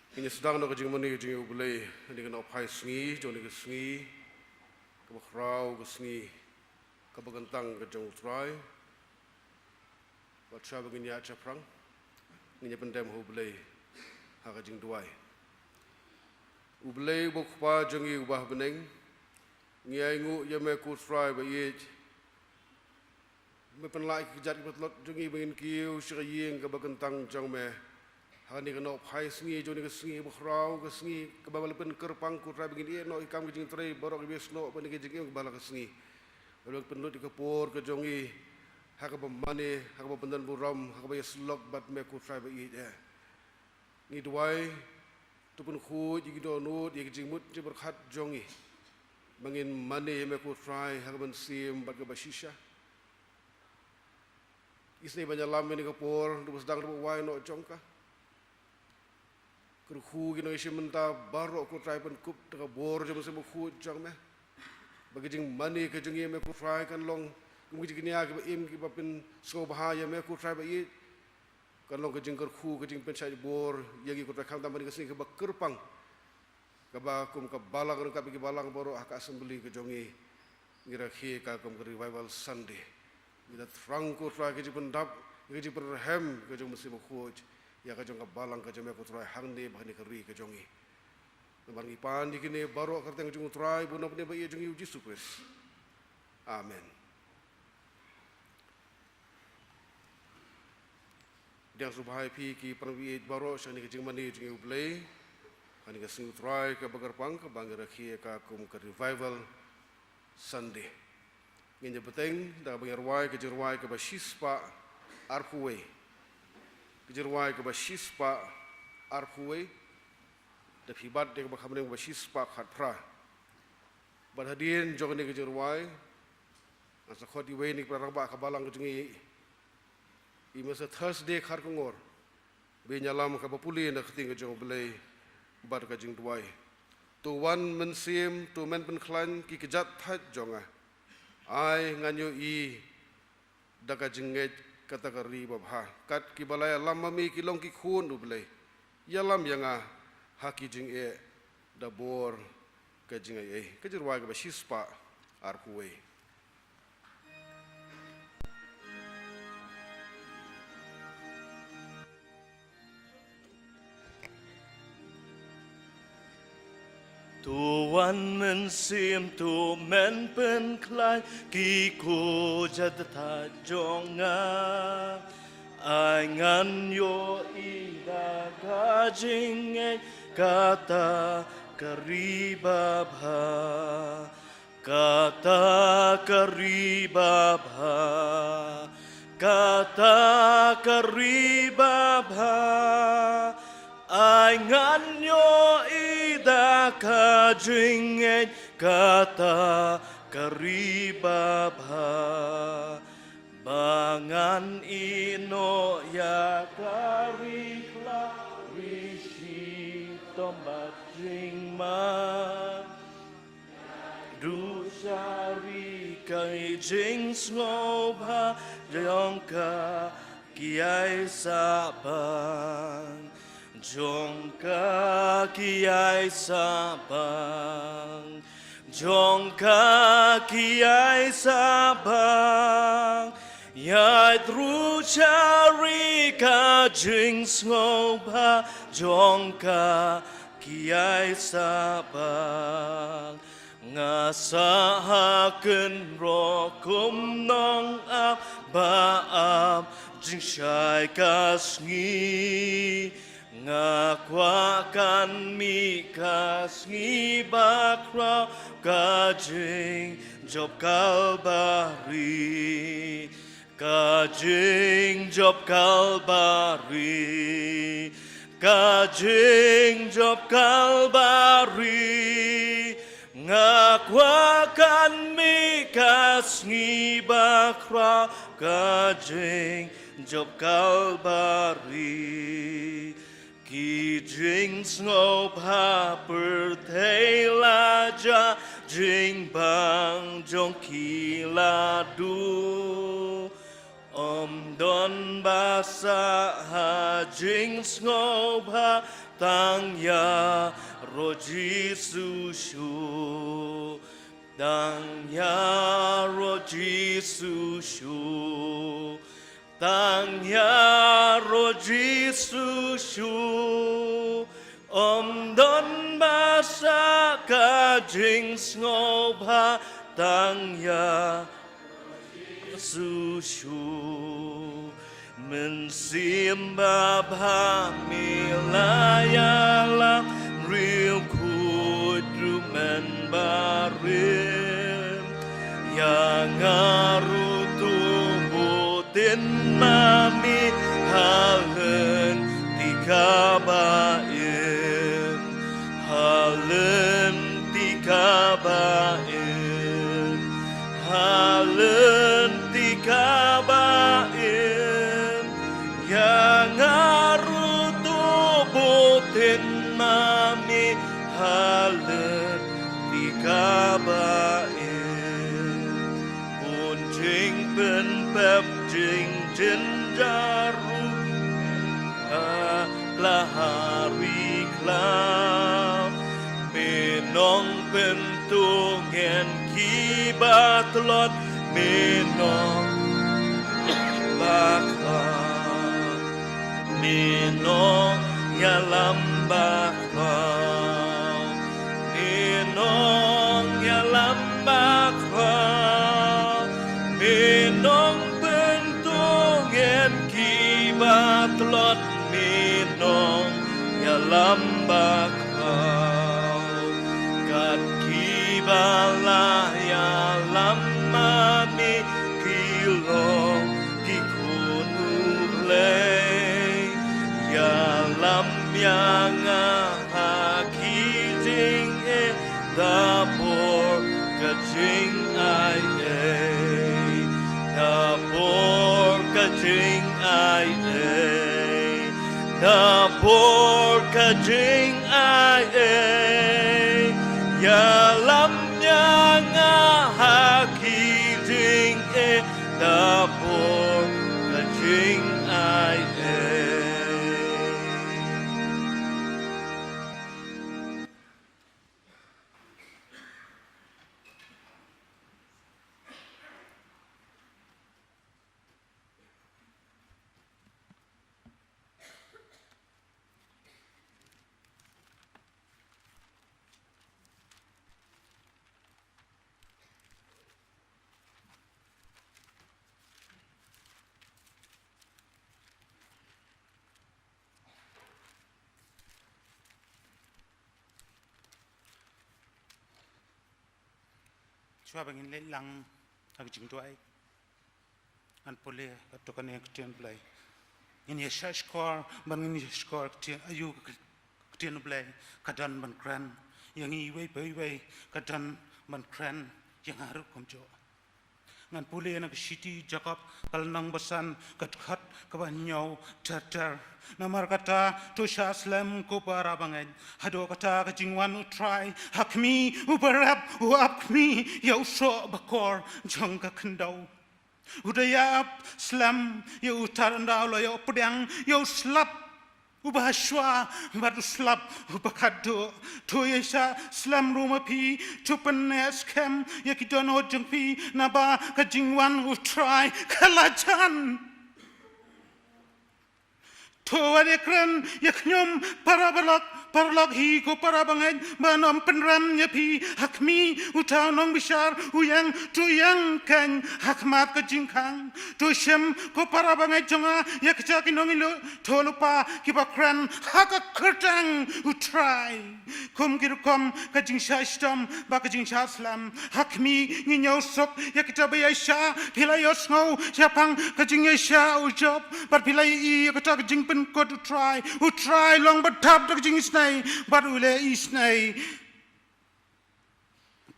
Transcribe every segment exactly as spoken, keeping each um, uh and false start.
Ngin ïa sdang noh ka jingmane jong ngi U Blei ha kane ka nohphai sngi jong kane ka sngi kaba khraw, ka sngi kaba kyntang ka jong U Trai. Bad shuwa ba ngin ïaid shaphrang, ngin ïa pyndem ha U Blei ha ka jingduwai. U Blei uba U Kpa jong ngi uba ha bneng, ngi ainguh ïa me ko Trai ba ïeit. Me pynlah ïa ki kjat ki patlot jong ngi ba ngin kiew sha ka ïing kaba kyntang jong me ha kane ka nohphai sngi jong kane ka sngi kaba khraw, ka sngi kaba la pynkyrpang ko Trai ba ngin ïeh noh ïa ki kam ki jingtrei baroh kiba ïasnoh bad kane ka jingim kaba la ka sngi. Ba la pynlut ïa ka por ka jong ngi ha kaba mane, ha kaba pyndonburom, ha kaba ïasyllok bad me ko Trai ba ïeit eh. Ngi duwai, to pynkhuid ïa ki dohnud, ïa ki jingmut jingpyrkhat jong ngi ba ngin mane ïa me ko Trai ha ka mynsiem bad kaba shisha. Isynei ban ïalam ïa kane ka por, to ba sdang, to ba wai noh jong ka. Kyrkhu ki nongïashim bynta baroh ko Trai, pynkup da ka bor jong ka mynsiem bakhuid jong me, ba ka jingmane ka jong ngi ïa me ko Trai kan long kum ki jingkñia kiba im, kiba pynsngewbha ïa me ko Trai ba ïeit. Kan long ka jingkyrkhu, ka jingpynshait bor ïa ngi ko Trai, khamtam ha kane ka sngi kaba kyrpang, kaba kum ka balang ryngkat bad ki balang baroh ha ka assembly ka jong ngi, ngi rakhe ka kum ka Revival Sunday. Ngi da thrang ko Trai ka jingpyndap, ka jingpynrhem ka jong u Mynsiem Bakhuid ïa ka jong ka balang ka jong me ko Trai hangne bad ha kane ka ri ka jong ngi. Namar ngi pan ïa kine baroh ha ka kyrteng ka jong u Trai, u nongpynim ba ïeit jong ngi, u Jisu Khrist. Amen. Pdiang sngewbha ïa phi ki para bangeit baroh sha kane ka jingmane jong ngi U Blei ha kane ka sngi U Trai kaba kyrpang, kaba ngi rakhe ïa ka kum ka Revival Sunday. Ngin ïa bteng da kaba ngi rwai ka jingrwai kaba shispah arphew wei. Ka jingrwai kaba shispah arphew wei. Da phi bat da kaba kham bneng kaba shispah khatphra. Bad hadien jong kane ka jingrwai, ngan sa khot iwei na ki para rangbah ka balang ka jong ngi, i Mister Thursday Kharkongor, ba in ïalam kaba pule na ka ktien ka jong U Blei bad ka jingduwai. To wan Mynsiem, to men pynkhlaiñ ki kjat thait jong nga. Ai ngan ïohi da ka jingngeit kata ka ri babha. Kat kiba la ïalam ma me ki long ki khun U Blei, ïalam ïa nga ha ki jingeh da bor ka jingaiei. Ka jingrwai kaba shispah arphew wei. To wan Mynsiem, to men pynkhlaiñ ki kjat thait jong nga. Ai ngan ïohi da ka jingngeit kata ka ri babha. Kata ka ri babha, kata ka ri babha, ai ngan ïohi da ka jingngeit kata ka ri babha. Ba ngan ïehnoh ïa ka ri khlaw ri shitom bad jingma. Duh sha ri ka jingsngewbha jong ka ki ai sabang, jong ka ki ai sabang, jong ka ki ai sabang. Ïaid ruh sha ri ka jingsngewbha jong ka ki ai sabang. Nga sah ha kynroh kum nongap ba ap jingshai ka sngi. Nga kwah kan mih ka sngi bakhraw, ka jingjop Kalbari. Ka jingjop Kalbari, ka jingjop Kalbari. Nga kwah kan mih ka sngi bakhraw, ka jingjop Kalbari. Ki jingsngewbha pyrthei la jah, jingbang jong ki la duh. Ym don ba sah ha jingsngewbha, tang ïaroh Jisu shuh. Tang ïaroh Jisu shuh. Tang ïaroh Jisu shuh. Ym don ba sah ka jingsngewbha, tang ïa Jisu shuh. Mynsiem Babha, me la ïalam, riewkhuid ruh men barim. Ïa nga ruh to bud ïa ma me ha lynti kaba im, ha lynti kaba im, ha lynti kaba im. Ïa nga ruh to bud ïa ma me ha lynti kaba im. Bun jingpynpep jingjynjar ruh, ha la ha ri khlaw. Me nongpynthut ngen kiba tlot, me nongbakla. Me nongïalam bakla. Me nongïalam bakla. Me nongpynthut ngen kiba tlot, me nongïalam bakla. Kat kiba la ïalam ma me ki long ki khun U Blei. Ïalam ïa nga ha ki jingeh, da bor ka jingaiei, da bor ka jingaiei, da bor ka jingaiei. Ïalam ïa nga ha ki jingeh, da bor ka jingaiei. Shuwa ba ngin leit lang ha ka jingduwai, ngan pule katto katne ka ktien Blei. Ngin ïa shahshkor, ban ngin ïa shkor ka ktien, aïu ka ktien Blei ka don ban kren ïa ngi iwei pa iwei, ka don ban kren ïa nga ruh kumjuh. Ngan pule na ka shithi Jakob ka lynnong ba san, ka dkhot kaba hynñiew, ter ter. Namar kata to shah slem ko para bangeit. Haduh kata ka jingwan U Trai ha khmih, u barep u ap khmih ïa u soh bakor jong ka khyndew. U da ïa ap slem ïa u tar ynda u la ïoh pdiang ïa u slap uba hashuwa bad u slap uba khatduh. To ïa shah slem ruh ma phi, to pynneh skhem ïa ki dohnud jong phi, naba ka jingwan U Trai ka la jan. To wat ïa kren ïa khñium para paralok, paralok hi ko para bangeit, ban ym pynrem ïa phi ha khmih uta u nongbishar u ïeng, to ïeng keiñ ha khmat ka jingkhang. To shim ko para bangeit jong nga ïa kita ki nongïalam, to lypa kiba kren ha ka kyrteng U Trai. Kum ki rukom ka jingshah shitom bad ka jingshah slem. Ha khmih ngin ïohsuk ïa kita ba ïaishah, phi la ïohsngew shaphang ka jingïaishah u Job, bad phi la ïohi ïa kata ka jingpynkut U Trai. U Trai long ba thap da ka jingisynei bad u leh isynei.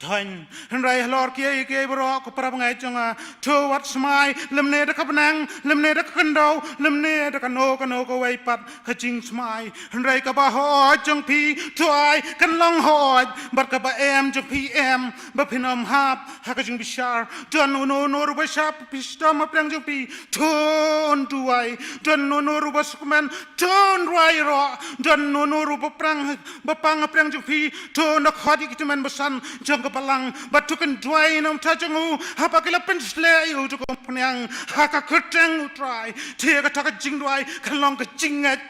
Thon, hynrei halor kiei kiei baroh ko para bangeit jong nga, to wat smai, lymne da ka bneng, lymne da ka khyndew, lymne da kano kano kawei pat ka jingsmai. Hynrei kaba hooid jong phi, to ai kan long hooid, bad kaba em jong phi em, ba phin ym hap ha ka jingbishar. Don uno uno ruh ba shah phi shitom hapdeng jong phi, to un duwai. Don uno uno ruh ba sukmen, to un rwai roh. Don uno uno ruh ba prang, ba pang hapdeng jong phi, to un da khot ïa ki tymmen basan jong ka balang, bad to kynduwai na ka bynta jong u, haba ki la pynsleh ïa u, to un pynïang ha ka kyrteng U Trai. Te kata ka jingduwai kan long ka jingngeit,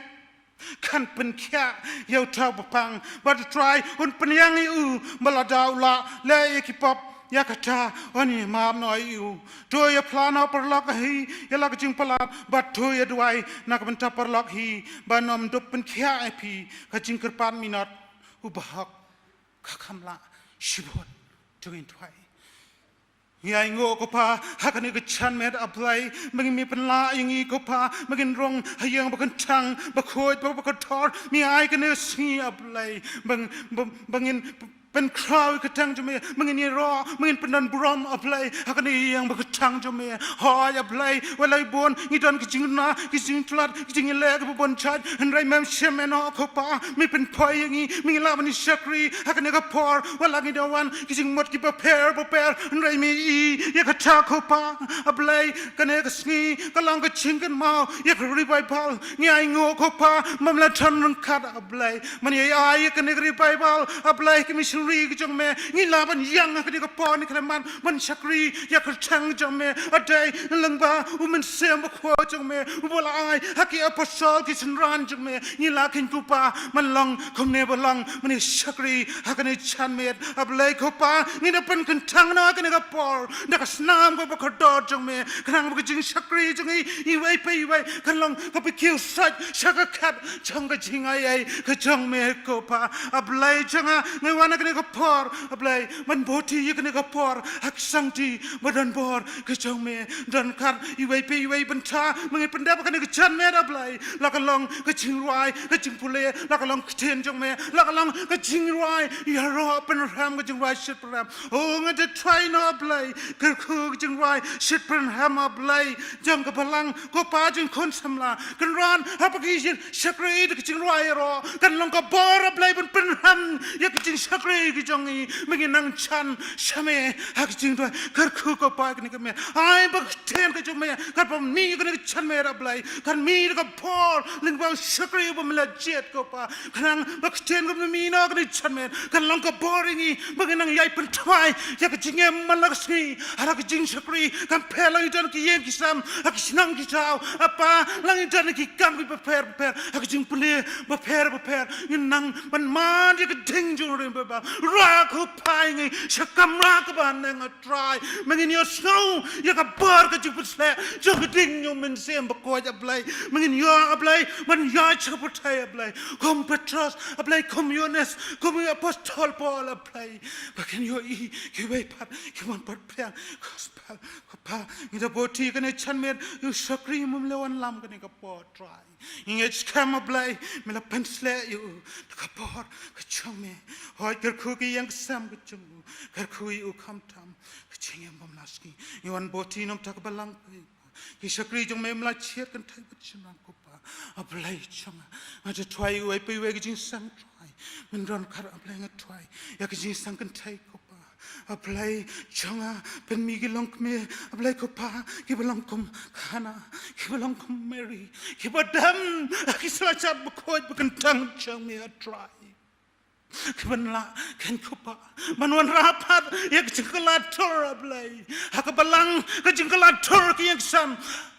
kan pynkhiah ïa uta uba pang, bad U Trai un pynïang ïa u, bad lada u la leh ïa ki pop, ïa kata un ïa map noh ïa u. To ïa phla noh paralok hi ïa la ka jingpalat, bad to ïa duwai na ka bynta paralok hi, ba un ym dup pynkhiah ïa phi. Ka jingkyrpad minot u bahok ka kham lah shibun. To ngin duwai. Ngi ainguh ko Pa ha kane ka janmiet, A Blei, ba ngin, me pynlah ïa ngi ko Pa, ba ngin rung ha ïing ba kyntang, ba khuid, ba, ba kordor. Me ai kane ka sngi, A Blei, ba, ba, ba ngin pynkhraw ïa ka kyrteng jong me, ba ngin ïaroh, ba ngin pyndonburom, A Blei, ha kane ka ïing ba kyntang jong me. Hooid, A Blei, wat la bun ngi don ki jingduna, ki jingtlot, ki jingïaleh kiba bun jait, hynrei mem shym ïehnoh ko Pa. Me pynpoi ïa ngi, ba ngin lah ban ïa shakri ha kane ka por. Wat la ngi da wan ki jingmut kiba pher bapher, hynrei me i ïa kata ko Pa. A Blei, kane ka sngi ka long ka jingkynmaw ïa ka revival. Ngi ainguh ko Pa, ba me la don ryngkat, A Blei, ban ïa ai ïa kane ka revival, A Blei, ki missionary ki jong me. Ngi lah ban ïeng ha kane ka por, ngi khlem man ban shakri ïa ka kyrteng jong me. Ade, lyngba u Mynsiem Bakhuid jong me, uba la ai ha ki apostol, ki synran jong me, ngi lah khein ko Pa ban long kumne, ba long ban ïa shakri ha kane ka janmiet. A Blei ko Pa, ngi da pynkyntang noh ha kane ka por da ka snam kaba kordor jong me, khnang ba ka jingshakri jong ngi iwei pa iwei kan long kaba kiew sait sha ka khat jong ka jingaiei ka jong me ko Pa. A Blei jong nga, ngi wan ha kane ka por, A Blei, ban bud ïa kane ka por ha ka sangti ba donbor ka jong me. Don kat iwei pa iwei bynta ba ngi pyndep ha kane ka janmiet, A Blei, la ka long ka jingrwai, ka jingpule, la ka long ka ktien jong me, la ka long ka jingrwai ïaroh pynrhem, ka jingrwai shit pynrhem. O, nga da try noh, A Blei, kyrkhu ka jingrwai shit pynrhem, A Blei, jong ka balang ko Pa, jong khun samla. Kynran haba ki shakri da ka jingrwai ïaroh, kan long ka bor, A Blei, ban pynrhem ïa ka jingshakri ka jong ngi, ba ngin nang jan sha me ha ka jingduwai. Kyrkhu ko Pa kane ka miet, ai ba ka ktien ka jong me kan pynmih ïa kane ka janmiet, A Blei, kan mih da ka bor lyngba u shakri uba me la jied ko Pa. Khnang ba ka ktien kaba me mih noh ha kane ka janmiet kan long ka bor ïa ngi, ba ngin nang ïai pynthymmai ïa ka jingim man la ka sngi ha la ka jingshakri. Kan pher la ngi don ki ïing ki sem, ha ki shnong ki thaw, A Pa, la ngi don ki kam kiba pher bapher, ha ka jingpule bapher bapher, ngin nang ban mad ïa ka ding jong u revival. Rah ko Pa ïa ngi sha ka kamra kaba haneng, A Trai, ba ngin ïohsngew ïa ka bor ka jingpynsleh jong ka ding jong u Mynsiem Bakhuid, A Blei, ba ngin ïoh, A Blei, ban ïaid sha ka pyrthei, A Blei, kum u Petros, A Blei, kum u Ïoannis, kum u apostol Paul, A Blei, ba kin ïohi kiwei pat ki wan pynphriang gospel. Ko Pa, ngi da bud ïa kane ka janmiet ïa u shakri ba me la wanlam kane ka por, Trai. Ngi ngeit skhem, A Blei, me la pynsleh ïa u da ka bor ka jong me. Hooid, kyrkhu ka ïing ka sem ka jong u, kyrkhu ïa u khamtam ka jingim bymman la sngi. Ngi wan bud ïa u na ka bynta ka balang, ki shakri jong me ba me la jied kynthei bad shynrang ko Pa. A Blei jong nga, nga da try ïa uwei pa uwei ka jingseng, Trai. Men don kat, A Blei, nga try ïa ka jingseng kynthei ko Pa. A Blei jong nga, pynmih ki longkmie, A Blei ko Pa, kiba long kum Hana, kiba long kum Mary, kiba dem ha ki slajat bakhuid bakyntang jong me, A Trai. Kiban lah khein ko Pa ban wanrah pat ïa ka jingkylla tur, A Blei, ha ka balang, ka jingkylla tur ka ïing ka sem,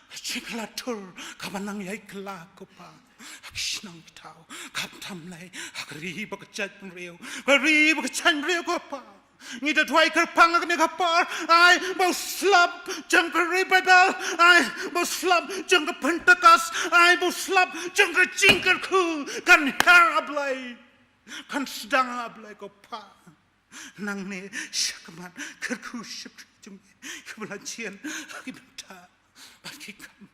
ka jingkylla tur kaba nang ïai kylla ko Pa ha ki shnong ki thaw, khamtam lei ha ka ri bad ka jaitbynriew, ka ri bad ka jaitbynriew ko Pa. Ngi da duwai kyrpang ha kane ka por, ai ba u slap jong ka revival, ai ba u slap jong ka Pentecost, ai ba u slap jong ka jingkyrkhu kan her, A Blei, kan sdang, A Blei ko Pa. Nangne shakhmat, kyrkhu shakri jong me kiba la jied ha ki bynta bad ki kam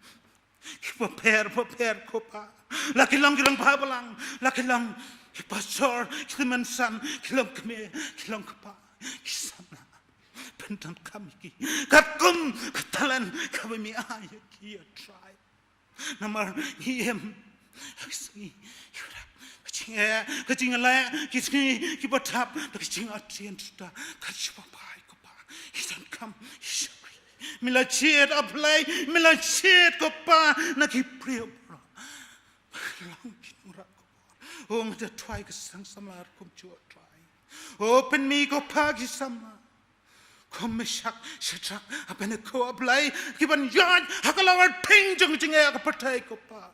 kiba pher bapher ko Pa. La ki long ki rangbah balang, la ki long ki pastor, ki tymmen basan, ki longkmie, ki longkpa, ki sa Donkam ïa ki katkum ka talent kaba me ai ïa ki, A Trai. Namar ngi im ha ka sngi ïarap, ka jingeh, ka jingleh, ki sngi kiba thap, da ka jingartatien, Trai, ka jingpynbha, ko Pa. Ngi donkam ïa ki shakri. Me la jied, A Blei, me la jied, ko Pa, na ki briew baroh. Long ki nongrah, ko Pa. O, nga da duwai ka seng samla kumjuh, Trai. O, pynmih, ko Pa, ki samla kum Meshak, Shadrak, Abednego, A Blei, kiban ïaid ha ka lawar thing jong jingeh ha ka pyrthei, ko Pa.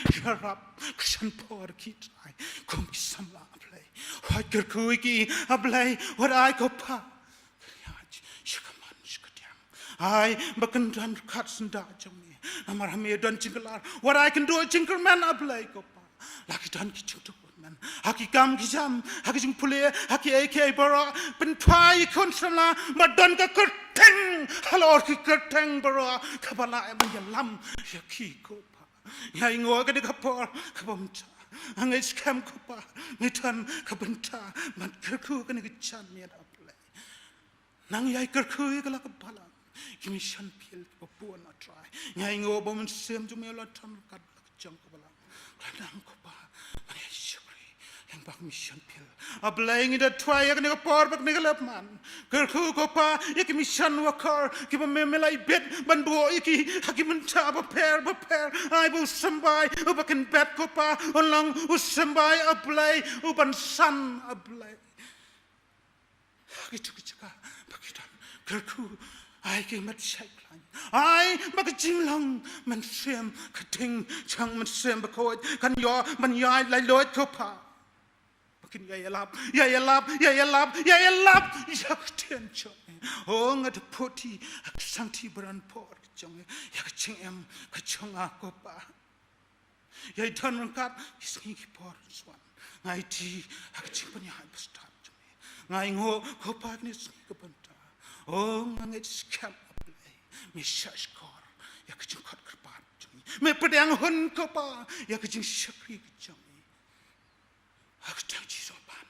Ïarap kyrshan por ki, Trai, kum ki samla, A Blei. Wat kyrkhu ïa ki, A Blei, wat ai, ko Pa, ka ïaid sha ka mon sha ka diang. Ai ba kan don ryngkat syndah jong me. Namar ha me don jingkular. Wat ai kynduh jingkyrmen, A Blei, ko Pa. La ki don ki jingkyrmen ha ki kam ki jam, ha ki jingpule, ha kiei kiei baroh, pynphai ïa ki khun samla ba don ka kyrteng halor ki kyrteng baroh, kaba lah ban ïalam ïa ki, ko Pa. Nga ainguh ha kane ka por kaba mynta, nga ngeit skhem, ko Pa, ngi don ka bynta ban kyrkhu ha kane ka janmiet, A Blei. Nang ïai kyrkhu ïa ka la ka balang, ki mission field kiba bun, A Trai. Nga ainguh ba u Mynsiem jong me u la don ryngkat bad la ka jong ka balang. Khnang, ko Pa, ngan ïai shakri lyngba ka mission field. A Blei, ngi da duwai ïa kane ka por bad kane ka lehman. Kyrkhu, ko Pa, ïa ki mission worker kiba me, me la ibit ban buh ïa ki ha ki bynta bapher bapher. Ai ba u symbai uba kynbet, ko Pa, un long u symbai, A Blei, uban san, A Blei. Ha kito ki jaka ba ki don, kyrkhu, ai ki met shai khlaiñ. Ai ba ka jinglong mynsiem, ka ding jong Mynsiem Bakhuid kan ïoh ban ïaid laitluid, ko Pa. Ba kin ïai ïalap, ïai ïalap, ïai ïalap, ïai ïalap ïa ka ktien jong me. O, nga da put ïa ka sangti ba don por ka jong me ïa ka jingim ka jong nga, ko Pa. Ïai don ryngkat ki sngi ki por, Trai. Nga ïaid ha ka jingpynïaid bastad jong me. Nga ainguh, ko Pa, ha kine ki sngi kiba mynta. O, nga ngeit skhem, A Blei, me shahshkor ïa ka jingkhot kyrpad jong me. Me pdiang hun, ko Pa, ïa ka jingshakri ka jong me. Ha ka kyrteng Jisu, Amen.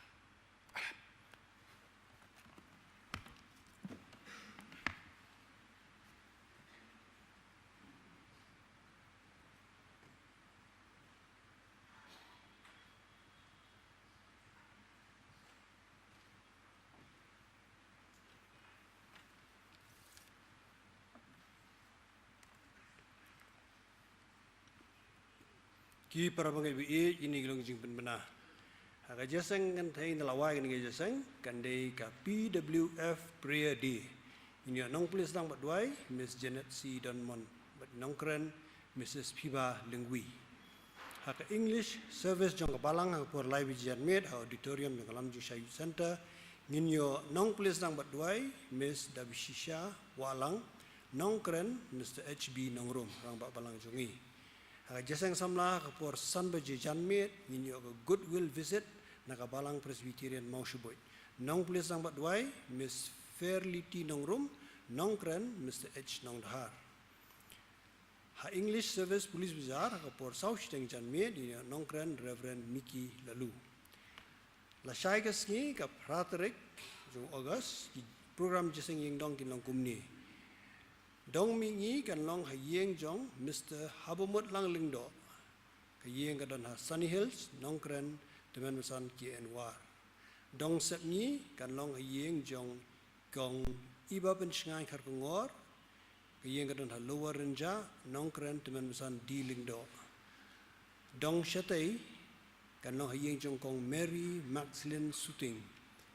Ki para bangeit ba ïeit, kine ki long ki jingpynbna. Ha ka jingïaseng kynthei na lawei kane ka jingïaseng kan dei ka P W F Prayer Day. Ngin ïoh nongpule sdang bad duwai, Miss Janet C Donmon, bad nongkren, Missus Phiba Lyngwi. Ha ka English service jong ka balang ha ka por lai baje janmiet ha auditorium jong ka Lamjungsha Youth Centre, ngin ïoh nongpule sdang bad duwai, Miss Dabishisha Wahlang, nongkren, Mister H B Nongrum, rangbah balang jong ngi. Ha ka jingïaseng samla ha ka por san baje janmiet, ngin ïoh ka goodwill visit na ka Balang Presbyterian Mawshynrut. Nongpule sdang bad duwai, Miss Fairlity Nongrum, nongkren, Mister H Nongdhar. Ha English service Police Bazar ha ka por saw shiteng janmiet, ngin ïoh nongkren, Reverend Mickey Laloo. Lashai ka sngi, ka phra tarik jong August, ki program jingïaseng ïing dong kin long kumne. Dong mihngi kan long ha ïing jong Mister Habamut Langlyngdoh. Ka ïing ka don ha Sunny Hills, nongkren, Tymmen Basan K N War. Dong sepngi kan long ha ïing jong Kong Iba Pynshngaiñ Kharkongor, ka ïing ka don ha Lower Rynjah, nongkren, Tymmen Basan D Lyngdoh. Dong shatei kan long ha ïing jong Kong Mary Maxlin Suting,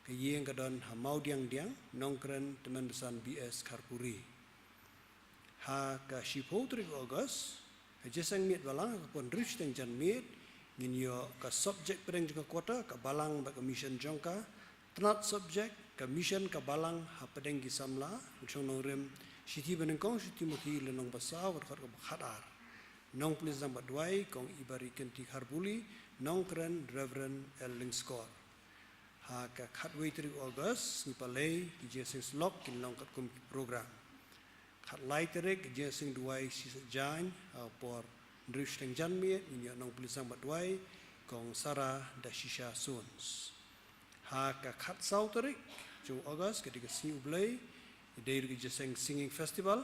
ka ïing ka don ha Mawdiangdiang, nongkren, Tymmen Basan B S Kharpuri. Ha ka shiphew tarik August, ka jingïaseng miet balang ha ka por hynriew shiteng janmiet, ngin ïoh ka subject pdeng jong ka quarter, ka balang bad ka mission jong ka, tnat subject, ka mission ka balang hapdeng ki samla, ka shong nongrim, shithi banyngkong sha u Timothi lynnong ba saw, ka dkhot kaba khatar. Nongpule sdang bad duwai, Kong Ibarikynti Kharbuli, nongkren, Reverend L Lyngskor. Ha ka khatwei tarik August, sngi Palei, ki jingïaseng syllok kin long katkum ki program. Khatlai tarik, ka jingïaseng duwai shi saitjaiñ, ha ka por hynriew shiteng janmiet, ngin ïoh nongpule sdang bad duwai, Kong Sarah Dashisha Soons. Ha ka khatsaw tarik, jong August, ka dei ka sngi U Blei, dei ruh ka Jingïaseng Singing Festival.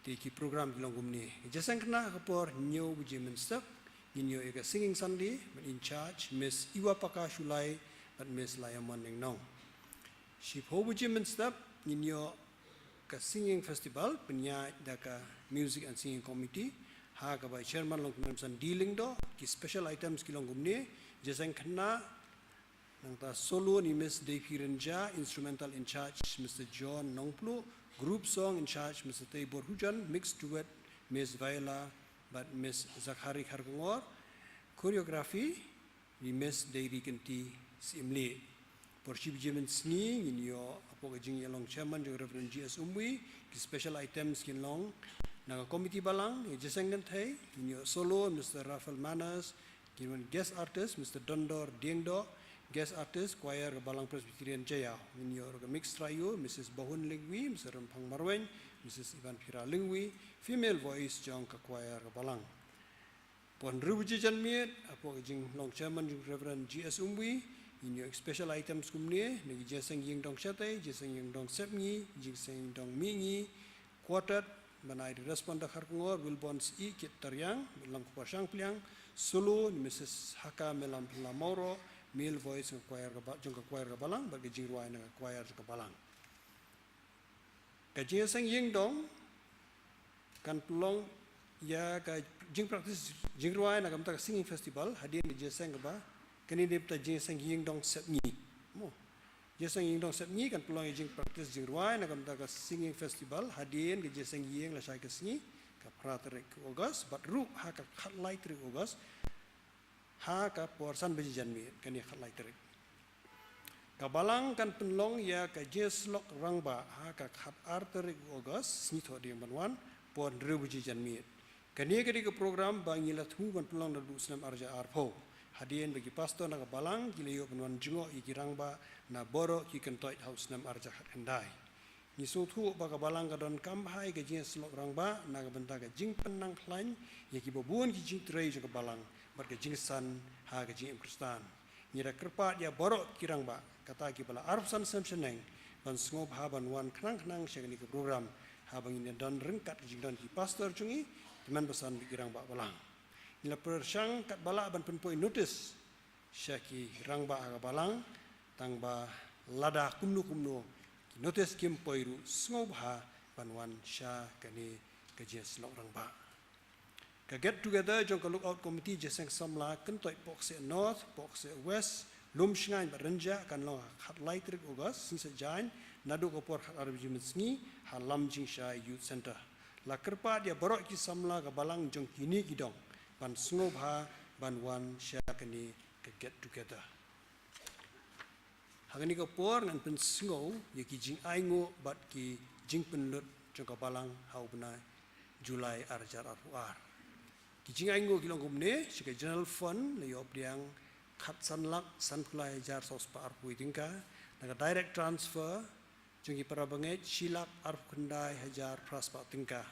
Te ki program ki long kumne. Jingïaseng khynnah ka por hynñiew baje mynstep, ngin ïoh ïa ka Singing Sunday, bad in charge, Miss Iwapaka Shullai, bad Miss Laiamon Nongnong. Shiphew baje mynstep, ngin ïoh ka Singing Festival, pynïaid da ka Music and Singing Committee, ha kaba chairman long kumne Mister D Lyngdoh, ki special items ki long kumne, jingïaseng khynnah, nangta solo na i Miss Deiphi Rynjah, instrumental in charge Mister John Nongpluh, group song in charge Mister Teibor Hujon, mixed duet Miss Viola, bad Miss Zakhari Kharkongor, choreography, na i Miss Deiri Kynti Syiemlieh. Por shi baje mynsngi, ngin ïoh hapoh ka jingïalong chairman jong Reverend G S Umwi, ki special items kin long na ka committee balang, ïa jingïaseng kynthei, ngin ïoh solo Mister Raphael Manners, ngin wan guest artist Mister Dondor Diengdoh, guest artist choir ka Balang Presbyterian Jaïaw, ngin ïoh ruh ka mixed trio, Missus Bahun Lyngwi, Mister Rymphang Marwein, Missus Ivanphira Lyngwi, female voice jong ka choir ka balang. Por hynriew baje janmiet, hapoh ka jinglong chairman jong Reverend G S Umwi, ngin ïoh special items kumne, na ki jingïaseng ïingdong shatei, jingïaseng ïingdong sepngi, jingïaseng ïingdong mihngi, quartet, ban ai respond da Kharkongor, Wilbon Syiem, kit tariang, Lamkupar Shangpliang, solo, na i Missus Haka Melam Phylla Mawroh, male voice jong ka choir ka ba-, jong ka choir ka balang, bad ka jingrwai na ka choir jong ka balang. Ka jingïaseng ïingdong, kan pynlong ïa ka jingpractice jingrwai na ka bynta ka singing festival, hadien ka jingïaseng kaba, kane dei bynta jingïaseng ïingdong sepngi. Mo. Jingïaseng ïingdong sepngi kan pynlong ïa jingpractice jingrwai na ka bynta ka singing festival, hadien ka jingïaseng ïing lashai ka sngi, ka phra tarik August, bad ruh ha ka khatlai tarik August, ha ka por san baje janmiet, kane khatlai tarik. Ka balang kan pynlong ïa ka jingïasyllok rangbah, ha ka khatar tarik August, sngi Thohdieng ban wan, por hynriew baje janmiet. Kane ka dei ka program ba ngi la thmu ban pynlong naduh snem arhajar arphew. Hadien ba ki pastor na ka balang, ki la ïoh ban wan jngoh ïa ki rangbah, na baroh ki kyntoit ha u snem arhajar khatkhyndai. Ngi sngewthuh ba ka balang ka donkam bha ïa ka jingïasyllok rangbah, na ka bynta ka jingpynnang khlaiñ, ïa kiba bun ki jingtrei jong ka balang, bad ka jingsan, ha ka jingim Khristan. Ngi da kyrpad ïa baroh ki rangbah, kata kiba la arphew san snem shaneng, ban sngewbha ban wan khnang khnang sha kane ka program, haba ngin ïa don ryngkat ka jingdon ki pastor jong ngi, tymmen basan bad ki rangbah balang. Ngi la pyrshang katba lah ban pynpoi notice, sha ki rangbah ha ka balang, tang ba lada kumno kumno, ki notice kim poi ruh sngewbha ban wan sha kane ka jingïasyllok rangbah. Ka get together jong ka Lookout Committee jingïaseng samla kyntoit Pohkseh North, Pohkseh West, Lumshngaiñ bad Rynjah kan long ha khatlai tarik August, sngi Saitjaiñ, naduh ka por khatar baje mynsngi, ha Lamjingshai Youth Centre. La kyrpad ïa baroh ki samla ka balang jong kine ki dong, ban sngewbha ban wan sha kane ka get together. Ha kane ka por ngan pynsngew ïa ki jingainguh bad ki jingpynlut jong ka balang ha u bnai July arhajar arphew ar. Ki jingainguh ki long kumne, sha ka General Fund la ïoh pdiang khatsan lak sanphew lai hajar saw spah arphew tyngka, na ka direct transfer jong ki para bangeit shi lak arphew khyndai hajar phra spah tyngka.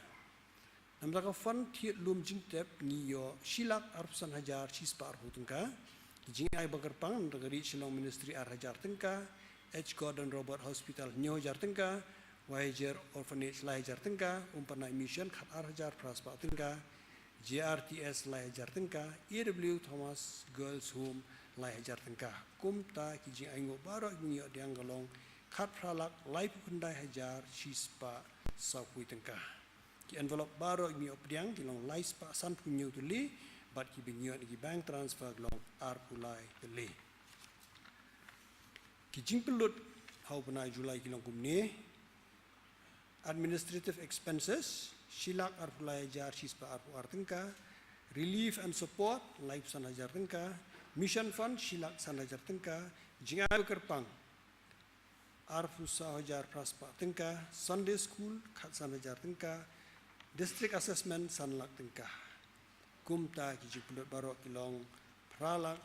Namar ka fund thied lum jingtep ngi ïoh shi lak arphew san hajar shi spah arphew tyngka. Ki jingai ba kyrpang namar ka Ri Shillong Ministry ar hajar tyngka, H Gordon Roberts Hospital hynñiew hajar tyngka, Wahiajer Orphanage lai hajar tyngka, Umpanai Mission khat ar hajar phra spah tyngka, J R T S lai hajar tyngka, A W Thomas Girls Home lai hajar tyngka. Kumta ki jingainguh baroh ki ïoh pdiang ka long khat phra lak laiphew khyndai hajar shi spah sawphew tyngka. Ki envelope baroh ki ïoh pdiang ki long lai spah sanphew hynñiew tylli, bad ki ba ïoh na ki bank transfer ki long arphew lai tylli. Ki jingpynlut ha u bnai July ki long kumne. Administrative expenses, shi lak arphew lai hajar shi spah arphew ar tyngka. Relief and support, laiphew san hajar tyngka. Mission fund, shi lak san hajar tyngka. Jingai ba kyrpang, arphew saw hajar phra spah tyngka. Sunday school, khat san hajar tyngka. District assessment, san lak tyngka. Kumta ki jingpynlut baroh ki long phra lak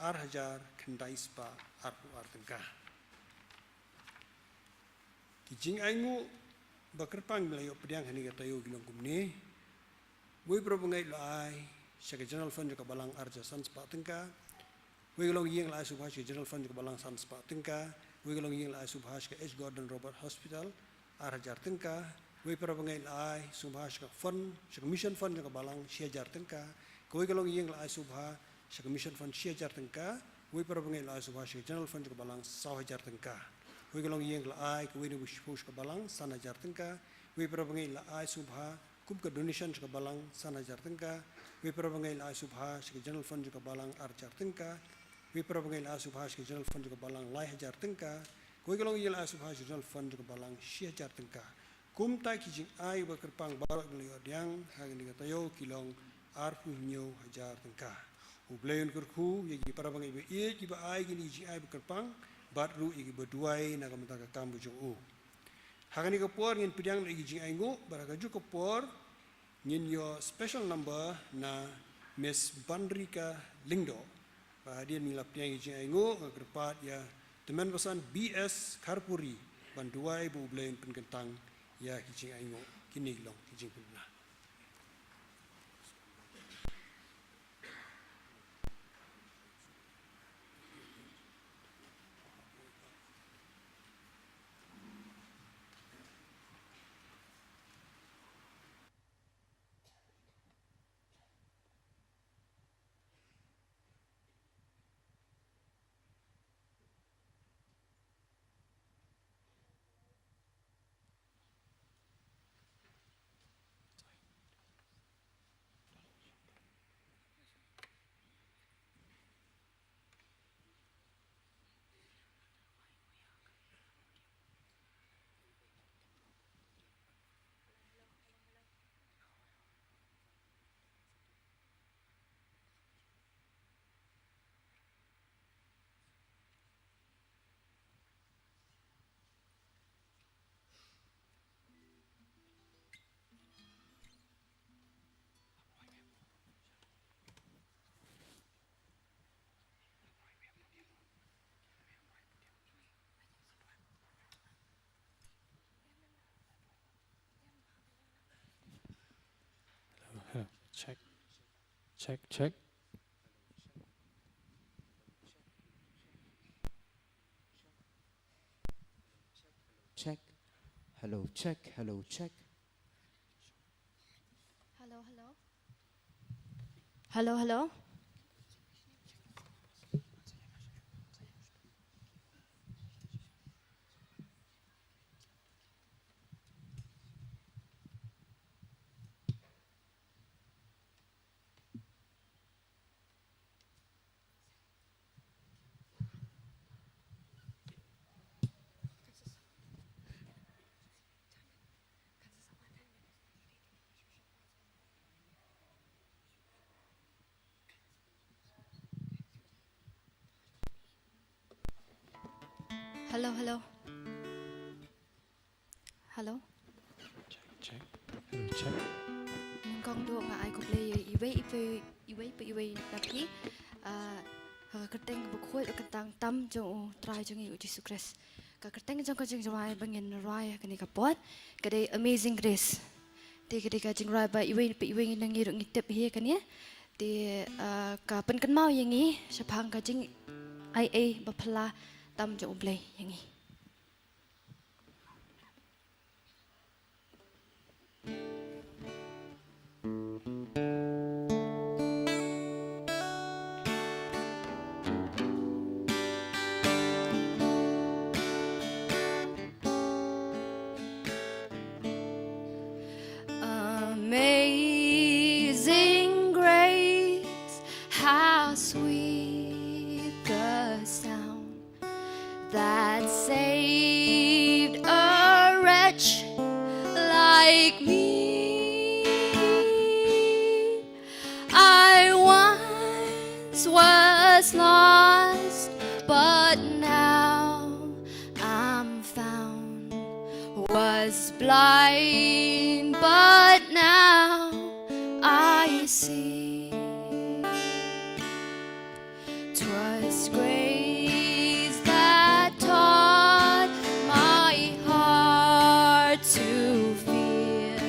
ar hajar khyndai spah arphew ar tyngka. Ki jingainguh ba kyrpang ba la ïoh pdiang ha kane ka taïew ki long kumne. Wei para bangeit la ai sha ka General Fund jong ka balang ar hajar san spah tyngka. Wei ka longïing la ai sngewbha sha ka General Fund jong ka balang san spah tyngka. Wei ka longïing la ai sngewbha sha ka H Gordon Roberts Hospital, ar hajar tyngka. Wei para bangeit la ai sngewbha sha ka fund, sha ka mission fund jong ka balang, shi hajar tyngka. Kawei ka longïing la ai sngewbha sha ka mission fund, shi hajar tyngka. Wei para bangeit la ai sngewbha sha ka general fund jong ka balang, saw hajar tyngka. Wei ka longïing la ai kawei na wei shiphew sha ka balang, san hajar tyngka. Wei para bangeit la ai sngewbha kum ka donation sha ka balang, san hajar tyngka. Wei para bangeit la ai sngewbha sha ka general fund jong ka balang, ar hajar tyngka. Wei para bangeit la ai sngewbha sha ka general fund jong ka balang, lai hajar tyngka. Kawei ka longïing la ai sngewbha sha ka general fund jong ka balang, shi hajar tyngka. Kumta ki jingai ba kyrpang baroh ki la ïoh pdiang ha kane ka taïew ki long arphew hynñiew hajar tyngka. U Blei un kyrkhu ïa ki para bangeit ba ïeit kiba ai kine ki jingai ba kyrpang, bad ruh ïa kiba duwai na ka bynta ka kam ka jong u. Ha kane ka por ngin pdiang ïa ki jingainguh, bad ha kajuh ka por ngin ïoh special number na Miss Banrika Lyngdoh. Bad hadien ba ngi la pdiang ïa ki jingainguh, nga kyrpad ïa tymmen basan B S Kharpuri ban duwai ba U Blei un pynkyntang ïa ki jingainguh. Kine ki long ki jingpynbna. Hello, hello. Check. Check, check. Check. Hello, check, hello, check. Hello, hello. Hello, hello. Hello, hello. Hello. Check, check. Hello, check. Nyngkong duh nga ai khublei ïa iwei iwei, iwei pa iwei na phi. Ah, ha ka kyrteng kaba khuid ba kyntang tam jong U Trai jong ngi U Jisu Khrist. Ka kyrteng jong ka jingrwai ba ngin rwai ha kane ka por ka dei Amazing Grace. Te ka dei ka jingrwai ba iwei pa iwei na ngi ruh ngi tip hi kane. Te, ah, ka pynkynmaw ïa ngi shaphang ka jingaiei ba phylla tam jong U Blei ïa ngi. Amazing grace, how sweet the sound that saved a wretch like me. I once was lost, but now I'm found. Was blind, but now I see. 'Twas grace that taught my heart to fear,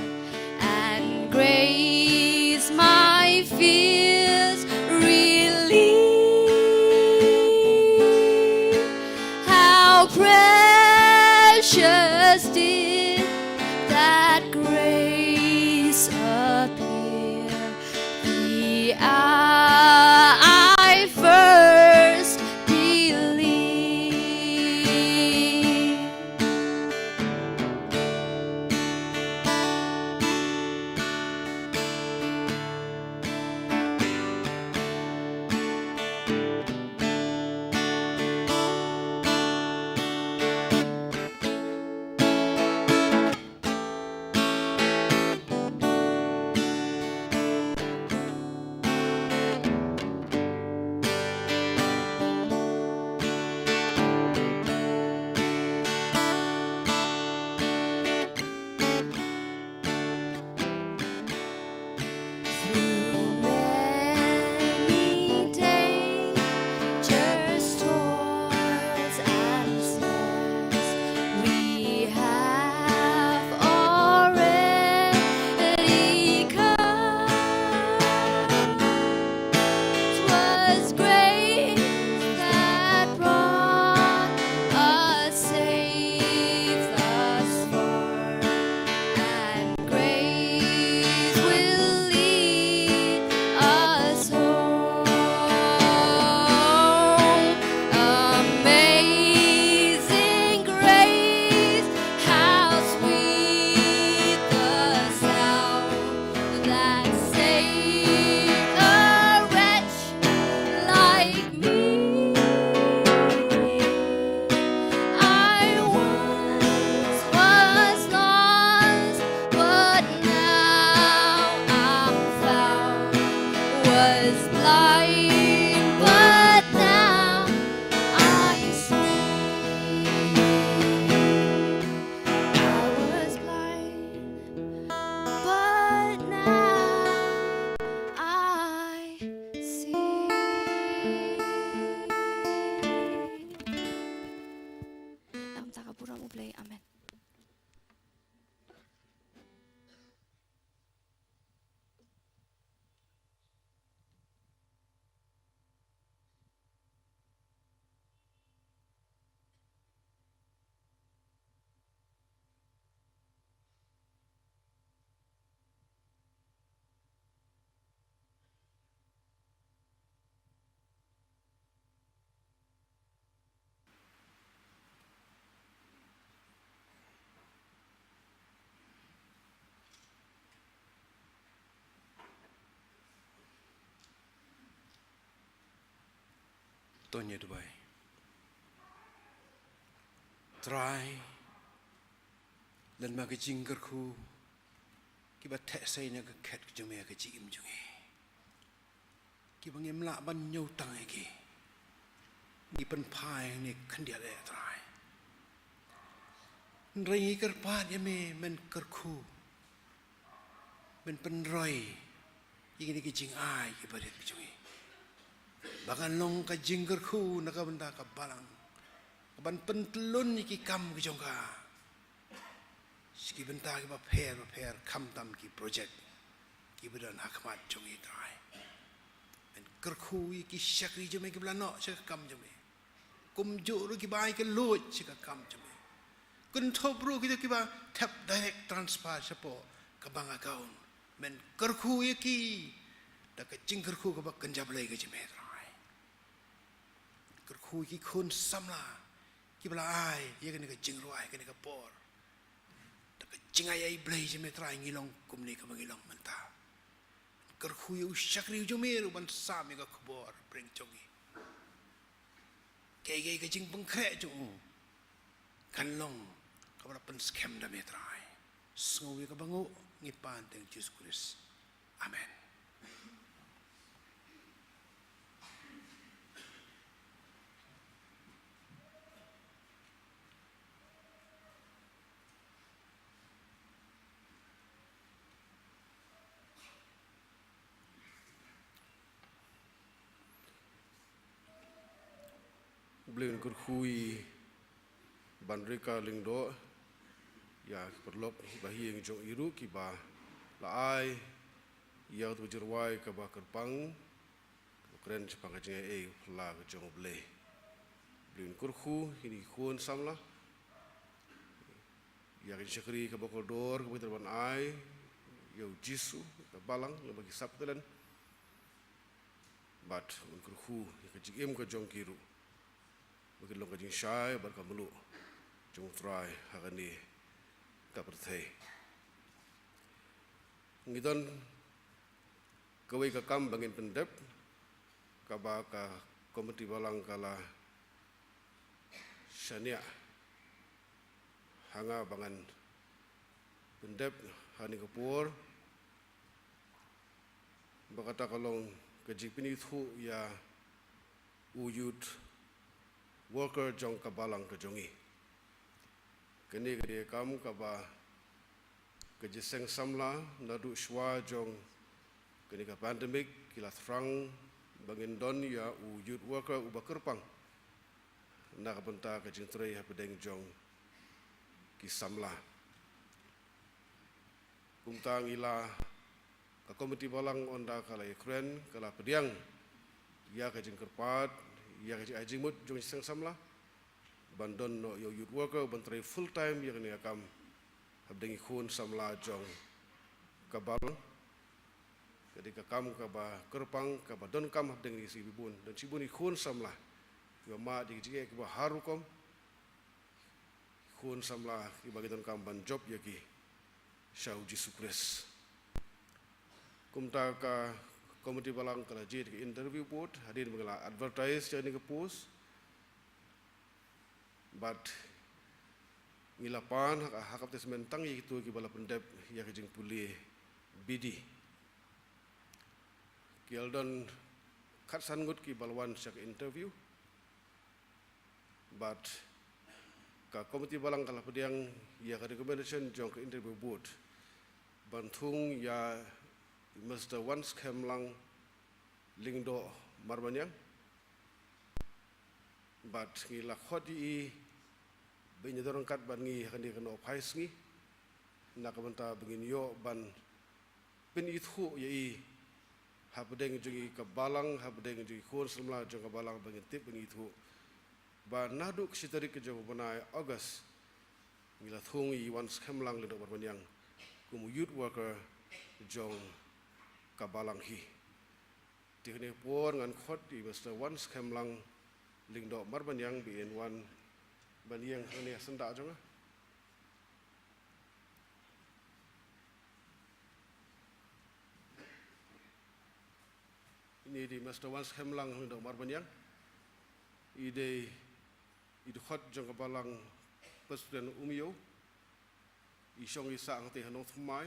and grace my fears relieved. How To ngin duwai. Trai, lem bad ka jingkyrkhu kiba theh sei na ka khet ka jong me ha ka jingim jong ngi, kiba ngim lah ban ñiewtang ïa ki, ngi pynphai ne khyndiat ïa Trai. Hynrei ngi kyrpad ïa me, men kyrkhu, men pynroi ïa kine ki jingai kiba rit ki jong ngi, ba kan long ka jingkyrkhu na ka bynta ka balang, ka ban pyntlun ïa ki kam ki jong ka sha ki bynta kiba pher ba pher, khamtam ki project kiba don ha khmat jong ngi, Trai. Men kyrkhu ïa ki shakri jong me kiba la noh sha ka kam jong me, kumjuh ruh kiba ai ka luid sha ka kam jong me. Kynthup ruh kito kiba thep direct transfer shapoh ka bank account, men kyrkhu ïa ki da ka jingkyrkhu kaba kynja Blei ka jong me, Trai. Kyrkhu ïa ki khun samla kiba la ai ïa kane ka jingrwai, kane ka por, da ka jingai ïa i Blei jong me, Trai, ngi long kumne kaba ngi long mynta. Kyrkhu ïa u shakri u jong me ruh ban sam ïa ka khubor pyrshah jong ngi, kaei kaei ka jingpynkhreh jong u kan long kaba la pynskhem da me, Trai. Sngew ïa kaba nguh, ngi pan ha ka kyrteng Jisu Khrist. Amen. Blei un kyrkhu ïa i Banrika Lyngdoh, ïa ki paralok ba ha ïing jong i ruh kiba la ai ïa ka jingrwai kaba kyrpang, kaba kren shaphang ka jingaiei phylla ka jong U Blei. Blei un kyrkhu ïa kine ki khun samla, ïa ka jingshakri kaba kordor kaba ngi dei ban ai ïa u Jisu, ka balang, lem bad ki sap talent. Bad un kyrkhu ïa ka jingim ka jong ki ruh, ba kin long ka jingshai bad ka mluh jong U Trai ha kane ka pyrthei. Ngi don kawei ka kam ba ngin pyndep, kaba ka komiti balang ka la shaniah ha nga ba ngan pyndep ha kane ka por, ba kata ka long ka jingpynithuh ïa u youth worker jong ka balang ka jong ngi. Kane ka dei ka kam kaba ka jingïaseng samla naduh shwa jong kane ka pandemic ki la thrang ba ngin don ïa u youth worker uba kyrpang na ka bynta ka jingtrei hapdeng jong ki samla. Kumta ngi la, ka komiti balang ynda ka la ïakren, ka la pdiang ïa ka jingkyrpad, ïa ka jingai jingmut jong ki seng samla ban don noh ïa u youth worker ban trei full time ïa kane ka kam hapdeng ki khun samla jong ka balang. Ka dei ka kam kaba kyrpang, kaba donkam hapdeng ki sngi bun. Don shibun ki khun samla kiba mad ïa ki jingeh kiba har rukom, khun samla kiba ki donkam ban jop ïa ki sha u Jisu Khrist. Kumta ka komiti balang ka la jied ka interview board hadien ba ngi la advertise ïa kane ka post. Bad ngi la pan ha ka, ha ka advertisement tang ïa kito kiba la pyndep ïa ka jingpule B D. Ki la don khatsan ngut kiba la wan sha ka interview. Bad ka komiti balang ka la pdiang ïa ka recommendation jong ka interview board ban thung ïa Mister Wanskhem Lang Lyngdoh Marbaniang. Bad ngi la khot ïa i ba in ïa don ryngkat bad ngi ha kane ka nongphai sngi na ka bynta ba ngin ïoh ban pynithuh ïa i hapdeng jong i ka balang, hapdeng jong i khun samla jong ka balang, ba ngin tip, ba ngin ithuh ba naduh ka shi tarik ka jong u bnai August ngi la thung ïa i Wanskhem Lang Lyngdoh Marbaniang kum u youth worker jong ka balang hi. Te kane ka por ngan khot ïa i Mister Wanskhem Lang Lyngdoh Marbaniang ba in wan ban ïeng hangne ha syndah jong nga. Ine i dei Mister Wanskhem Lang Lyngdoh Marbaniang. I dei i dkhot jong ka balang Presbyterian Umiew. I shong i sah hangtei ha Nongthymmai.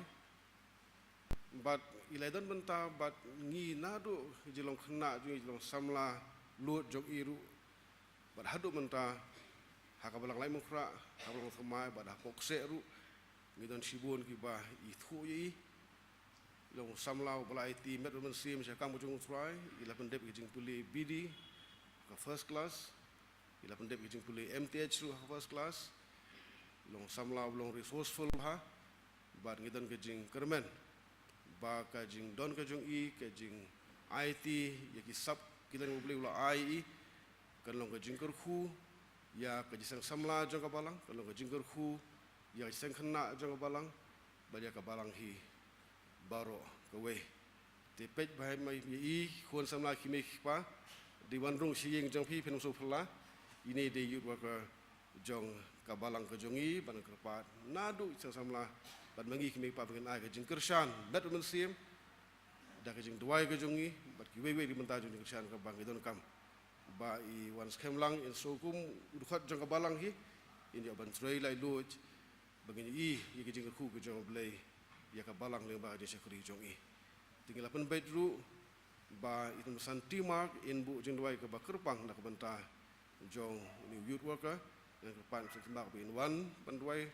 Bad i la don bynta bad ngi naduh i jinglong khynnah jong i, jinglong samla lut jong i ruh. Bad haduh mynta ha ka balang Laitumkhrah, ha ka balang Nongthymmai bad ha Pohkseh ruh ngi don shibun kiba ithuh ïa i. Long samla uba la aiti met bad mynsiem sha ka kam ka jong U Trai. I la pyndep ïa ka jingpule B D ha ka first class. I la pyndep ïa ka jingpule M Th ruh ha ka first class. Long samla uba long resourceful bha. Bad ngi don ka jingkyrmen ba ka jingdon ka jong i, ka jingaiti ïa ki sap ki leng U Blei u la ai ïa i, kan long ka jingkyrkhu ïa ka jingseng samla jong ka balang, kan long ka jingkyrkhu ïa ka jingseng khynnah jong ka balang, bad ïa ka balang hi baroh kawei. Te peit bha ïa i khun samla, ki mei ki pa, dei ban rung sha ïing jong phi, phin ym sngewphylla. Ine i dei youth worker jong ka balang ka jong i, ban kyrpad naduh jingseng samla bad ma ngi ki mei ki pa, ba ngin ai ka jingkyrshan met bad mynsiem da ka jingduwai ka jong i bad kiwei kiwei ki bynta jong ka jingkyrshan kaba ngi donkam. Ba i wan skhem lang in sngewkhia kum u dkhot jong ka balang hi, in ïoh ban trei laitluid ba ngin ïohi ïa ka jingkyrkhu ka jong U Blei ïa ka balang lyngba ka jingshakri jong i. Te ngi la pynbeit ruh ba i Tymmen Basan T. Mark in buh jingduwai kaba kyrpang na ka bynta jong une u youth worker. Ngan kyrpad i Tymmen Basan T. Mark ba in wan ban duwai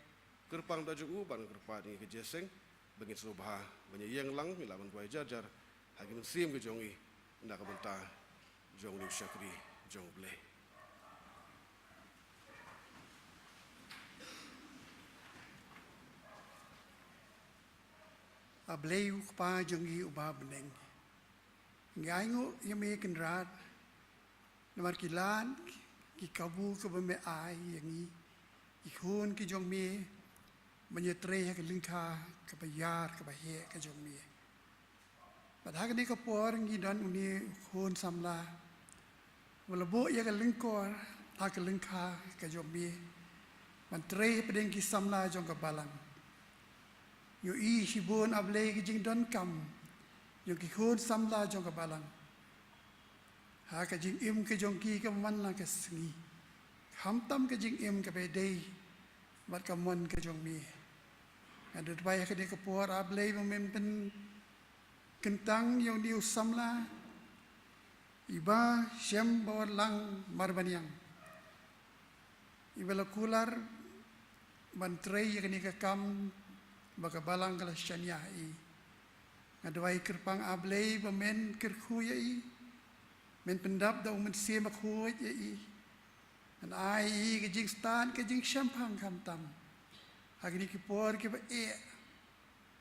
kyrpang da jong u, ban kyrpad ïa ka jingïaseng ba ngin sngewbha ban ïeng lang, ngi lah ban duwai jar jar ha ka mynsiem ka jong i na ka bynta jong une u shakri jong U Blei. A Blei u Kpa jong ngi uba ha bneng, ngi ainguh ïa me Kynrad namar ki lad ki kabu kaba me ai ïa ngi ki khun ki jong me ban ïatrei ha ka lyngkha kaba ïar kaba heh ka jong me. Bad ha kane ka por ngi don une u khun samla uba la buh ïa ka lyngkor ha ka lyngkha ka jong me ban trei hapdeng ki samla jong ka balang. Ngi ïohi shibun, A Blei, ka jingdonkam jong ki khun samla jong ka balang ha ka jingim ka jong ki kaba man la ka sngi, khamtam ka jingim kaba dei bad ka mon ka jong me. Ngan duwai ha kane ka por, A Blei, ba men pynkyntang ïa une u samla iba Shemborlang Marbaniang, iba la kular ban trei ïa kane ka kam ba ka balang ka la shaniah ha i. Nga duwai kyrpang, A Blei, ba men kyrkhu ïa i, men pyndap da u Mynsiem Bakhuid ïa i, men ai ïa i ka jingstad ka jingshemphang khamtam ha kine ki por kiba eh,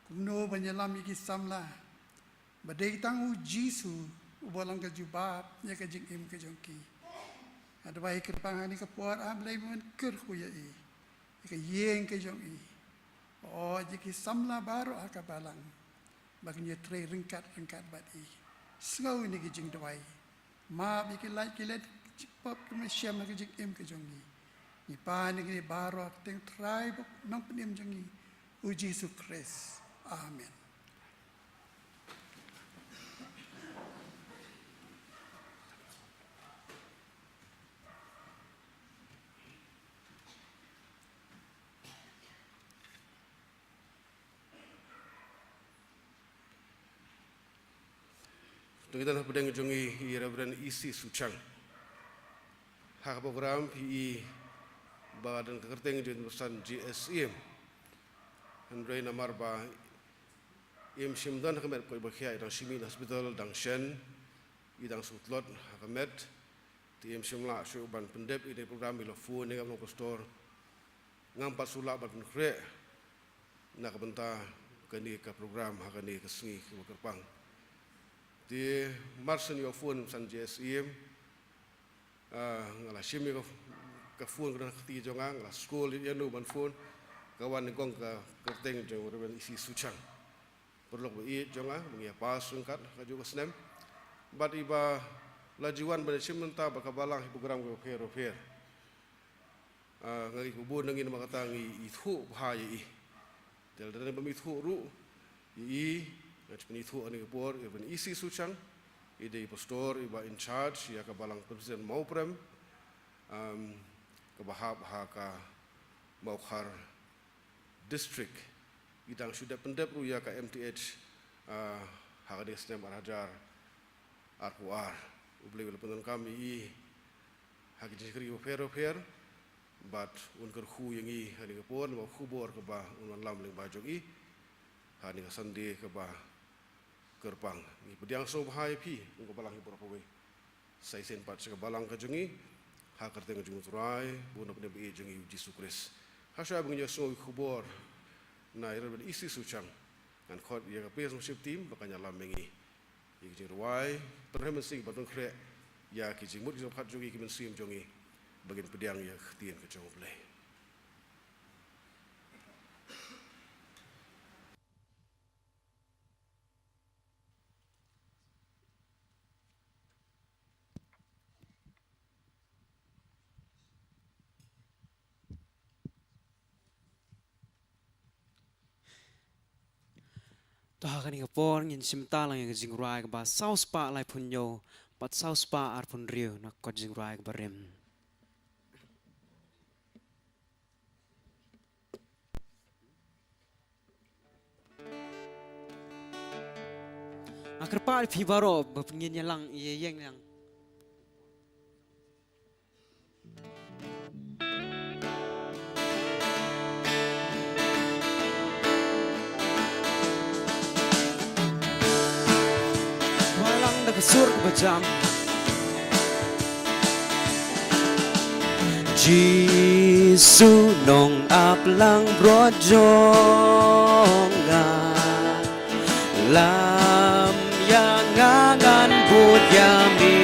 kumno ban ïalam ïa ki samla, ba dei tang U Jisu uba long ka jubab ïa ka jingim ka jong ki. Nga duwai kyrpang ha kane ka por, A Blei, ba men kyrkhu ïa i, ïa ka ïing ka jong i, bad ïa ki samla baroh ha ka balang, ba kin ïatrei ryngkat ryngkat bad i. Sngew ïa kine ki jingduwai, map ïa ki lait ki let jingpop kiba shem ha ka jingim ka jong ngi. Ngi pan ïa kine baroh ha ka kyrteng U Trai bad U Nongpynim jong ngi, U Jisu Khrist. Amen. Te ngi don hapdeng jong ngi i Reverend E C Suchang. Ha ka program phi i ba don ka kyrteng jong i Tymmen Basan J S Syiem. Hynrei namar ba im shym don ha ka met, ko i ba khia, i dang shim i na hospital, dang shen, i dang shu tlot ha ka met. Te im shym lah shuh ban pyndep ïa kane ka program, i la phone ïa nga, u pastor, ngam pat shu lah ban pynkhreh na ka bynta kane ka program ha kane ka sngi kaba kyrpang. Te mar shen ïa u phone Tymmen Basan J S Syiem, ah, nga la shim ïa ka, ka phone ka don ha ka kti jong nga, nga la scroll ïa uno ban phone, ka wan nyngkong ka kyrteng jong u Reverend E C Suchang. Paralok ba ïeit jong nga, ba ngi ïa pass ryngkat ha kajuh ka snem. Bad iba la ju wan ban ïashim bynta bad ka balang ha ki program kiba pher bapher. Ah, nga ngeit ba bun na ngi namar kata ngi ithuh bha ïa i. Te lada don bym ithuh ruh ïa i, ngan sa pynithuh ha kane ka por, i Reverend E C Suchang, i dei i pastor iba in charge ïa ka balang Presbyterian Mawprem. Um, kaba hap ha ka Mawkhar District. I dang shu dep pyndep ruh ïa ka M T H, ah, ha kane ka snem ar hajar arphew ar. U Blei u la pyndonkam ïa i ha ki jingshakri bapher bapher, bad un kyrkhu ïa ngi ha kane ka por, namar ka khubor kaba un wanlam lyngba jong i ha kane ka Sunday kaba kyrpang. Ngi pdiang sngewbha ïa phi, kum ka balang hi baroh kawei. Sa shisien pat sha ka balang ka jong ngi, ha ka kyrteng ka jong U Trai, bad na ka bynta jong ngi U Jisu Khrist. Hashwa ba ngin ïohsngew ïa ka khubor na i Reverend E C Suchang, ngan khot ïa ka praise worship team ba kan ïalam ïa ngi ïa ki jingrwai, pynrem mynsiem bad pynkhreh ïa ki jingmut ki jingpyrkhat jong ngi, ki mynsiem jong ngi, ba ngin pdiang ïa ka ktien ka jong U Blei. To ha kane ka por ngin shim bynta lang ïa ka jingrwai kaba saw spah laiphew hynñiew bad saw spah arphew hynriew na ka kot jingrwai kaba rim. Nga kyrpad ïa phi baroh ba phin ïeng lang, ïeng lang. Wallang da ka sur kaba jam. Jisu nongaplangbrot jong nga, lam ïa nga ngan bud ïa me.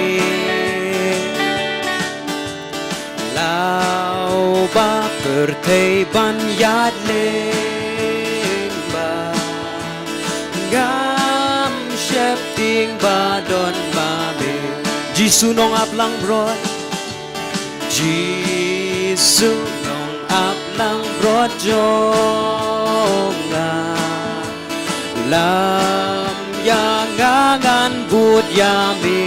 Lada ba pyrthei ban ïaid lyngba, ngam sheptieng ba don ma me. Jisu nongaplangbrot, Jisu nongaplangbrot jong nga, lam ïa nga ngan bud ïa me.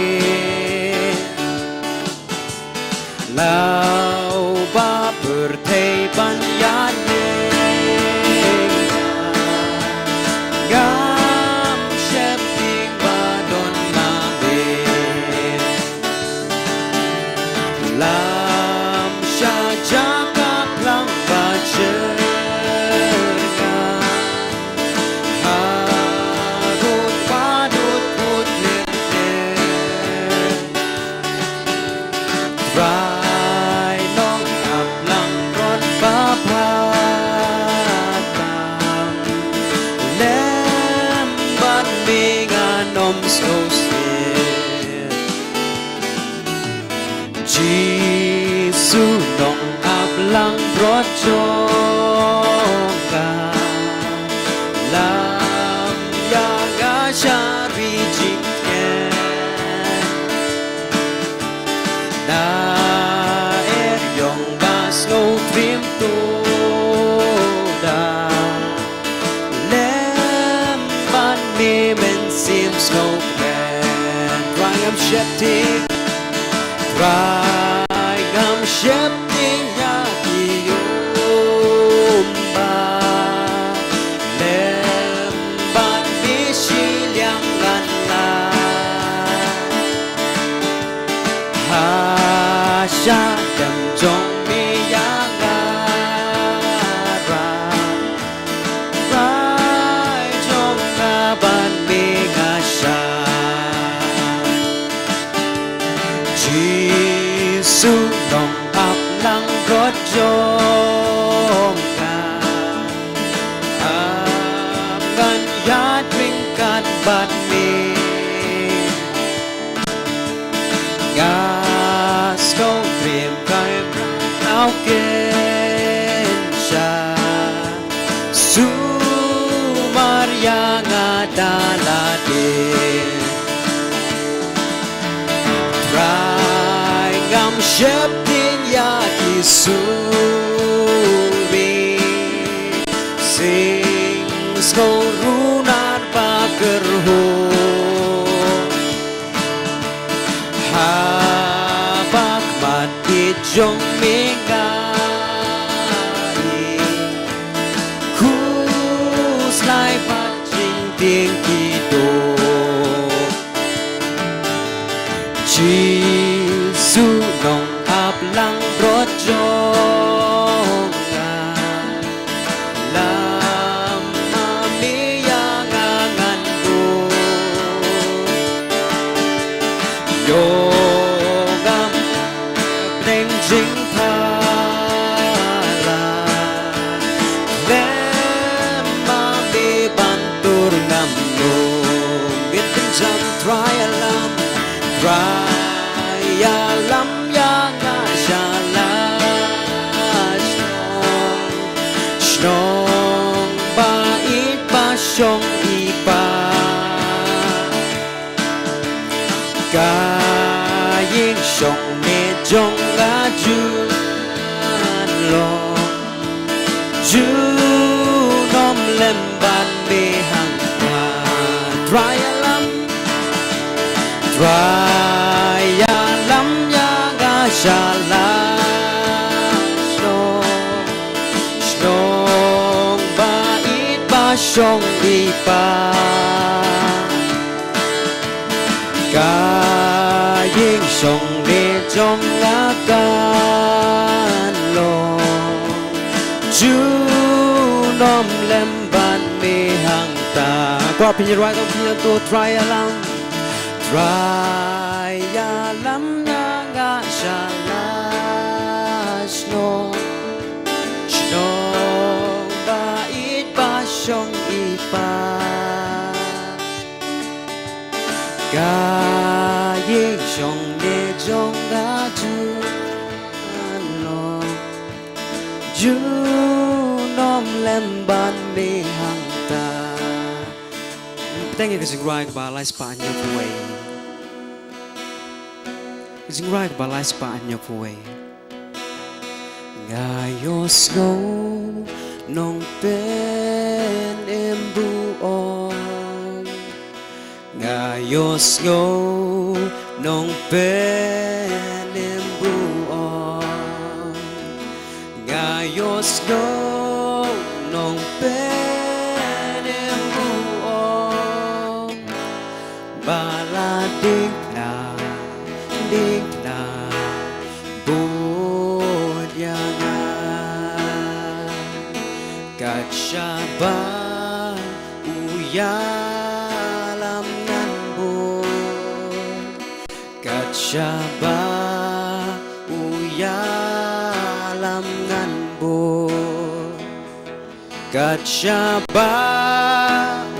Lada ba pyrthei ban ïaid lyngba, ngam sheptieng ba don ma me. Lam sha jaka phlang ba jyrngam, harud badut bud lynter. Trai nongaplangbrot ba bha tam, lem bad me ngan ym sngewsih. Jisu nongaplangbrot jong nga, lam ïa nga sha ri jingeh. Na er ïong ba sngewtriem to da, lem bad me mynsiem sngewkmen. Trai ngam sheptieng, Trai ngam sheptieng ïa ki ïum ba lem bad me shiliang ngan lait. Ha sha dem jong me ïa nga rah, Trai jong nga bad me nga shah. Jisu nongaplangbrot jong nga, ap ngan ïaid ryngkat bad me. Nga sngewtriem kai mraw kynshah, sumar ïa nga da lade. Trai ngam sheptieng ïa ki sumar, sing sngewrun ar ba kyrhuh. Ha bak mat i jong me nga i khuslai bad jingtieng ki duk. Jisu Nongap Langbrot jong nga, lama me ïa nga ngan buh. Ïoh ngam pdeng jingphala, lem ma me ban tur ngam lum. Ngin pynjam. Trai ïalam, Trai ïalam ïa nga sha la shnong, shnong ba ïeit ba shong i pa. Ka ïing shong ne jong nga jun long, junom lem bad me hangta. Trai ïalam, Trai ïalam ïa nga sha la shnong, shnong ba ïeit ba shong i pa. Ka ïing shong ne jong nga kan long, junom lem bad me hangta. Kwah pynrwai tang pynrwai to. Trai ïalam, Trai ïalam ïa nga sha la shnong, shnong ba ïeit ba shong i pa. Ka ïing shong ne jong nga jun long, junom lem bad me hangta. Pdeng ïa ka jingrwai kaba lai spah hynñiewphew wei. Ka jingrwai kaba lai spah hynñiewphew wei. Nga ïohsngew Nongpynim buh ong. Nga ïohsngew Nongpynim buh ong. Nga ïohsngew Nongpynim buh ong. Ba la diengphna, diengphna bud ïa nga. Kat shaba u ïalam ngan bud. Kat shaba u ïalam ngan bud. Kat shaba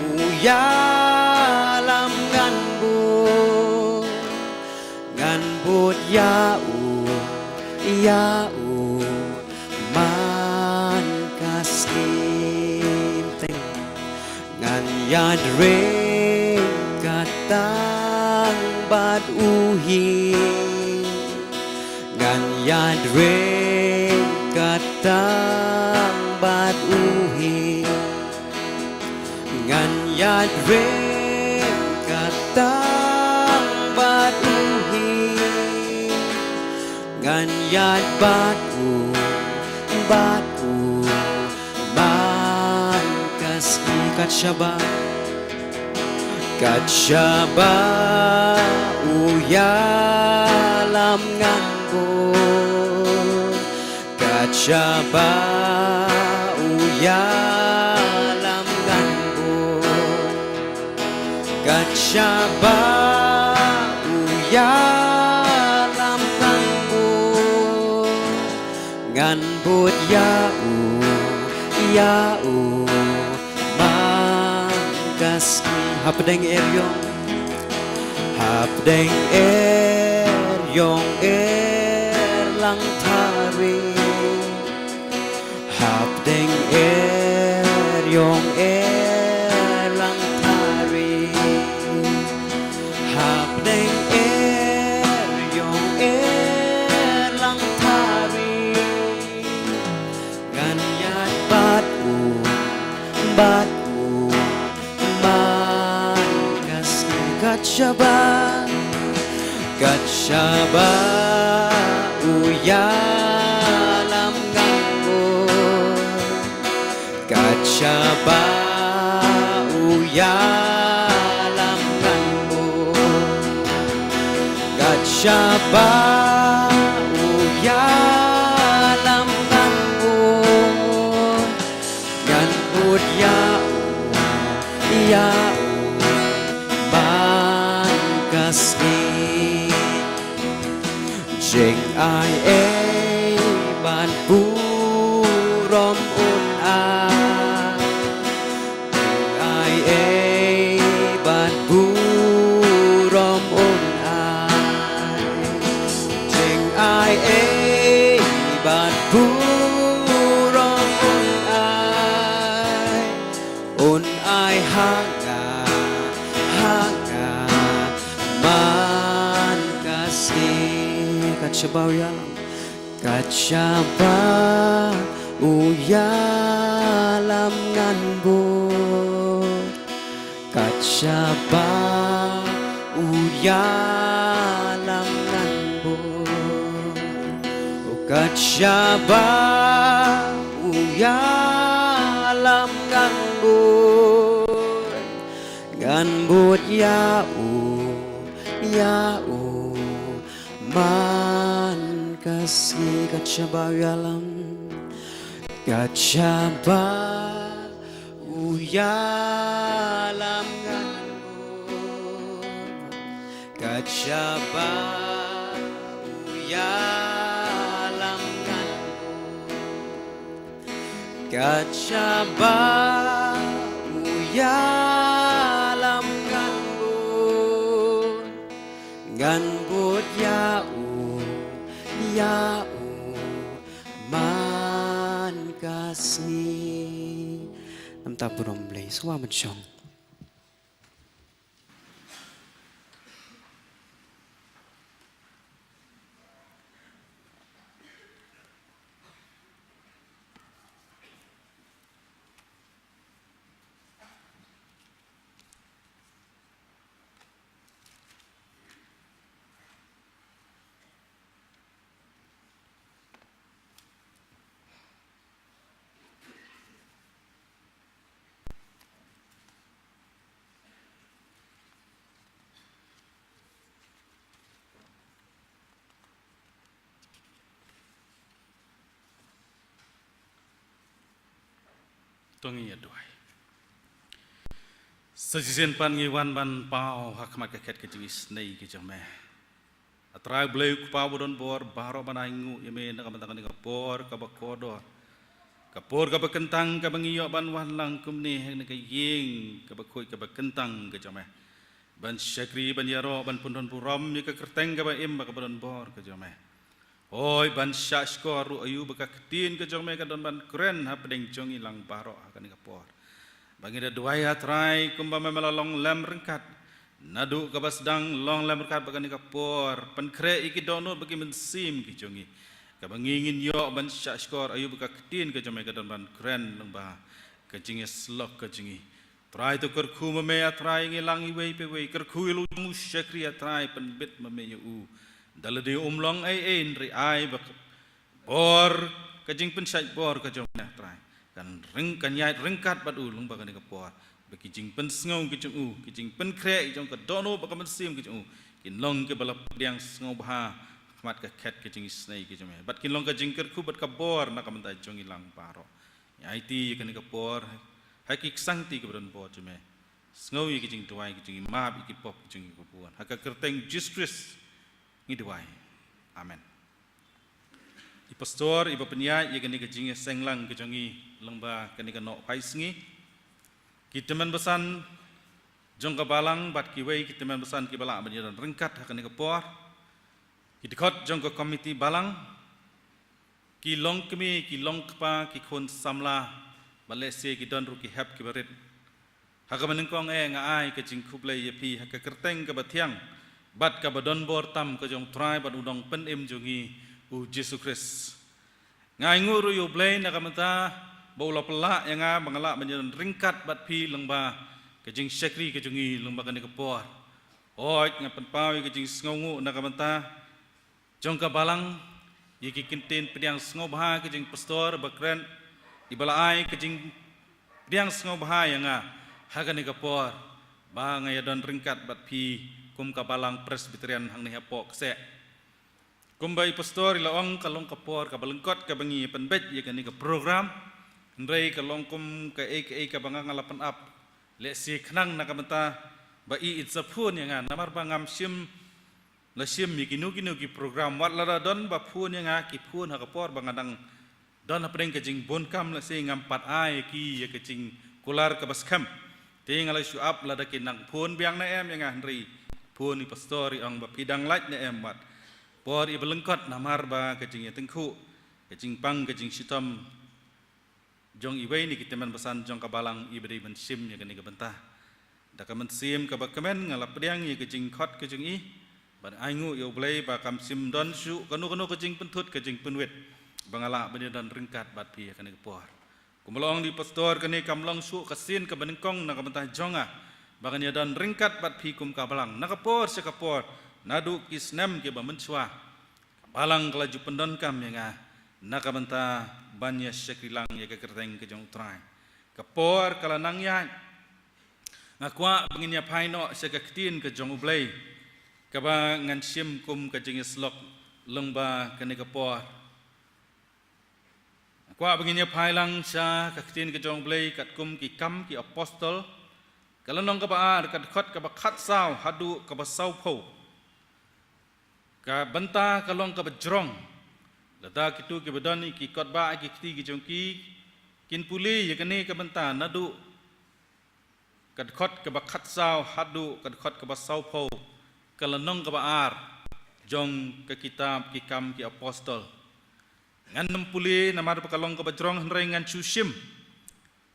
u ïalam ngan bud. Ngan bud ïa u, ïa u man ka sngi. Ngan ïadring katta bad u hi. Ngan ïadring katta bad u hi. Ngan ïadring katta bad u hi. Ngan ïaid bad u, bad u man ka sngi. Kat shaba, kat shaba u ïalam ngan bud. Kat shaba u ïalam ngan bud. Kat shaba u ïalam ngan bud. Ngan bud ïa u, ïa u man ka sngi. Hapdeng eriong, hapdeng eriong erlang thari. Hapdeng eriong erlang thari. Hapdeng eriong erlang thari. Ngan ïaid bad u, bad u man ka sngi. Kat shaba, kat shaba u ïalam ngan bud. Kat shaba u ïalam ngan bud. Kat shaba u ïalam ngan bud. Ngan bud ïa u, ïa u man ka sngi. Jingai ei bad burom un ai. Jingai ei bad burom un ai. Jingai ei bad burom un ai. Un ai ha nga, ha nga man ka sngi. Kat shaba u ïalam. Kat shaba u ïalam ngan bud. Kat shaba u ïalam ngan bud. Kat shaba u ïalam ngan bud. Ngan bud ïa u, ïa u man ka sngi. Kat shaba u ïalam. Kat shaba u ïalam ngan bud. Kat shaba u ïalam ngan bud. Kat shaba u ïalam ngan bud. Ngan bud ïa u, ïa u man ka sngi. Namta burom Blei, sngewbha ban shong. To ngin ïa duwai. Sa shisien pat ngi wan ban paw ha khmat ka khet ka jingisynei ka jong me. A Trai Blei u Kpa ba don bor baroh, ban ai nguh ïa me na ka bynta kane ka por kaba kordor, ka por kaba kyntang kaba ngi ïoh ban wan lang kumne ha kane ka ïing kaba khuid kaba kyntang ka jong me, ban shakri, ban ïaroh, ban pyndon burom ïa ka kyrteng kaba im bad kaba don bor ka jong me. Hooid, ban shahshkor ruh aïu ba ka ktien ka jong me ka don ban kren hapdeng jong ngi lang baroh ha kane ka por. Ba ngi da duwai, A Trai, kumba me la long lem ryngkat naduh kaba sdang, long lem ryngkat bad kane ka por, pynkhreh ïa ki dohnud bad ki mynsiem ki jong ngi, kaba ngi ngin ïoh ban shahshkor aïu ba ka ktien ka jong me ka don ban kren lyngba ka jingïasyllok ka jong ngi. Trai, to kyrkhu ma me, A Trai, ngi lang iwei pa iwei, kyrkhu ïa la u jong u shakri, A Trai, pynbit ma me ïa u. Da lade um long ei ei, hynrei ai ba ka bor, ka jingpynshait bor ka jong me, A Trai, kan ryng, kan ïaid ryngkat bad u lyngba kane ka por, ba ki jingpynsngew ki jong u, ki jingpynkhreh ki jong ka dohnud bad ka mynsiem ki jong u, kin long kiba la pdiang sngewbha ha khmat ka khet ka jingisynei ka jong me, bad kin long ka jingkyrkhu bad ka bor na ka bynta jong ngi lang baroh. Ngi aiti ïa kane ka por ha ki ksangti kiba don bor jong me. Sngew ïa ki jingduwai ki jong ngi, map ïa ki pop ki jong ngi kiba bun. Ha ka kyrteng Jisu Khrist ngi duwai. Amen. I pastor iba pynïaid ïa kane ka jingïaseng lang ka jong ngi lyngba kane ka nohphaisngi, ki tymmen basan jong ka balang bad kiwei ki tymmen basan kiba lah ban ïadon ryngkat ha kane ka por, ki dkhot jong ka komiti balang, ki longkmie, ki longkpa, ki khun samla, bad lehse ki don ruh ki hep kiba rit. Ha kaba nyngkong eh nga ai ka jingkhublei ïa phi ha ka kyrteng kaba thiang bad kaba don bor tam ka jong u Trai bad u Nongpynim jong ngi, u Jisu Khrist. Nga ai nguh ruh ïa U Blei na ka bynta ba u la pynlah ïa nga ba nga lah ban ïadon ryngkat bad phi lyngba ka jingshakri ka jong ngi lyngba kane ka por. Hooid, nga pynpaw ïa ka jingsngewnguh na ka bynta jong ka balang, ïa ki kyntien pdiang sngewbha ka jingpastor ba kren, iba la ai ka jingpdiang sngewbha ïa nga ha kane ka por ba nga ïa don ryngkat bad phi kum ka Balang Presbyterian hangne hapoh Kseh. Kumba i pastor i la ong, ka long ka por kaba lyngkot kaba ngi pynbeit ïa kane ka program. Hynrei ka long kum kaei kaei kaba nga nga la pynap, lehse khnang na ka bynta ba i it sa phone ïa nga, namar ba ngam shym la shim ïa kino kino ki program. Wat lada don ba phone ïa nga, ki phone ha ka por ba nga dang don hapdeng ka jingbun kam, lehse ngam pat ai ïa ki ïa ka jingkular kaba skhem. Te nga la shu ap lada ki nang phone biang ne em ïa nga, hynrei phone i pastor, i ong ba phi dang lait ne em, wat por iba lyngkot namar ba ka jingïatyngkhuh, ka jingpang, ka jingshitom jong iwei na ki tymmen basan jong ka Balang iba dei ban shim ïa kane ka bynta. Da ka mynsiem kaba kmen nga la pdiang ïa ka jingkhot ka jong i, bad ainguh ïa U Blei ba kam shym don shuh kano kano ka jingpynthut, ka jingpynwit, ba nga lah ban ïa don ryngkat bad phi ha kane ka por. Kumba la ong da i pastor, kane kam long shuh ka sien kaba nyngkong na ka bynta jong nga ba ngan ïa don ryngkat bad phi kum ka Balang na ka por sha ka por, naduh ki snem kiba mynshuwa. Ka Balang ka la ju pyndonkam ïa nga na ka bynta ban ïa shakri lang ïa ka kyrteng ka jong U Trai. Ka por ka la nang ïaid. Nga kwah ba ngin ïa phai noh sha ka Ktien ka jong U Blei, kaba ngan shim kum ka jingïasyllok lyngba kane ka por. Nga kwah ba ngin ïa phai lang sha ka Ktien ka jong U Blei katkum Ki Kam ki Apostol, ka lynnong kaba ar, ka dkhot kaba khatsaw haduh kaba sawphew. Ka bynta ka long kaba jrong. Lada kito kiba don ïa ki kot ba, ïa ki kti ki jong ki, kin pule ïa kane ka bynta naduh ka dkhot kaba khatsaw haduh ka dkhot kaba sawphew, ka lynnong kaba ar jong ka kitab Ki Kam ki Apostol. Ngan nym pule namar ba ka long kaba jrong, hynrei ngan shu shim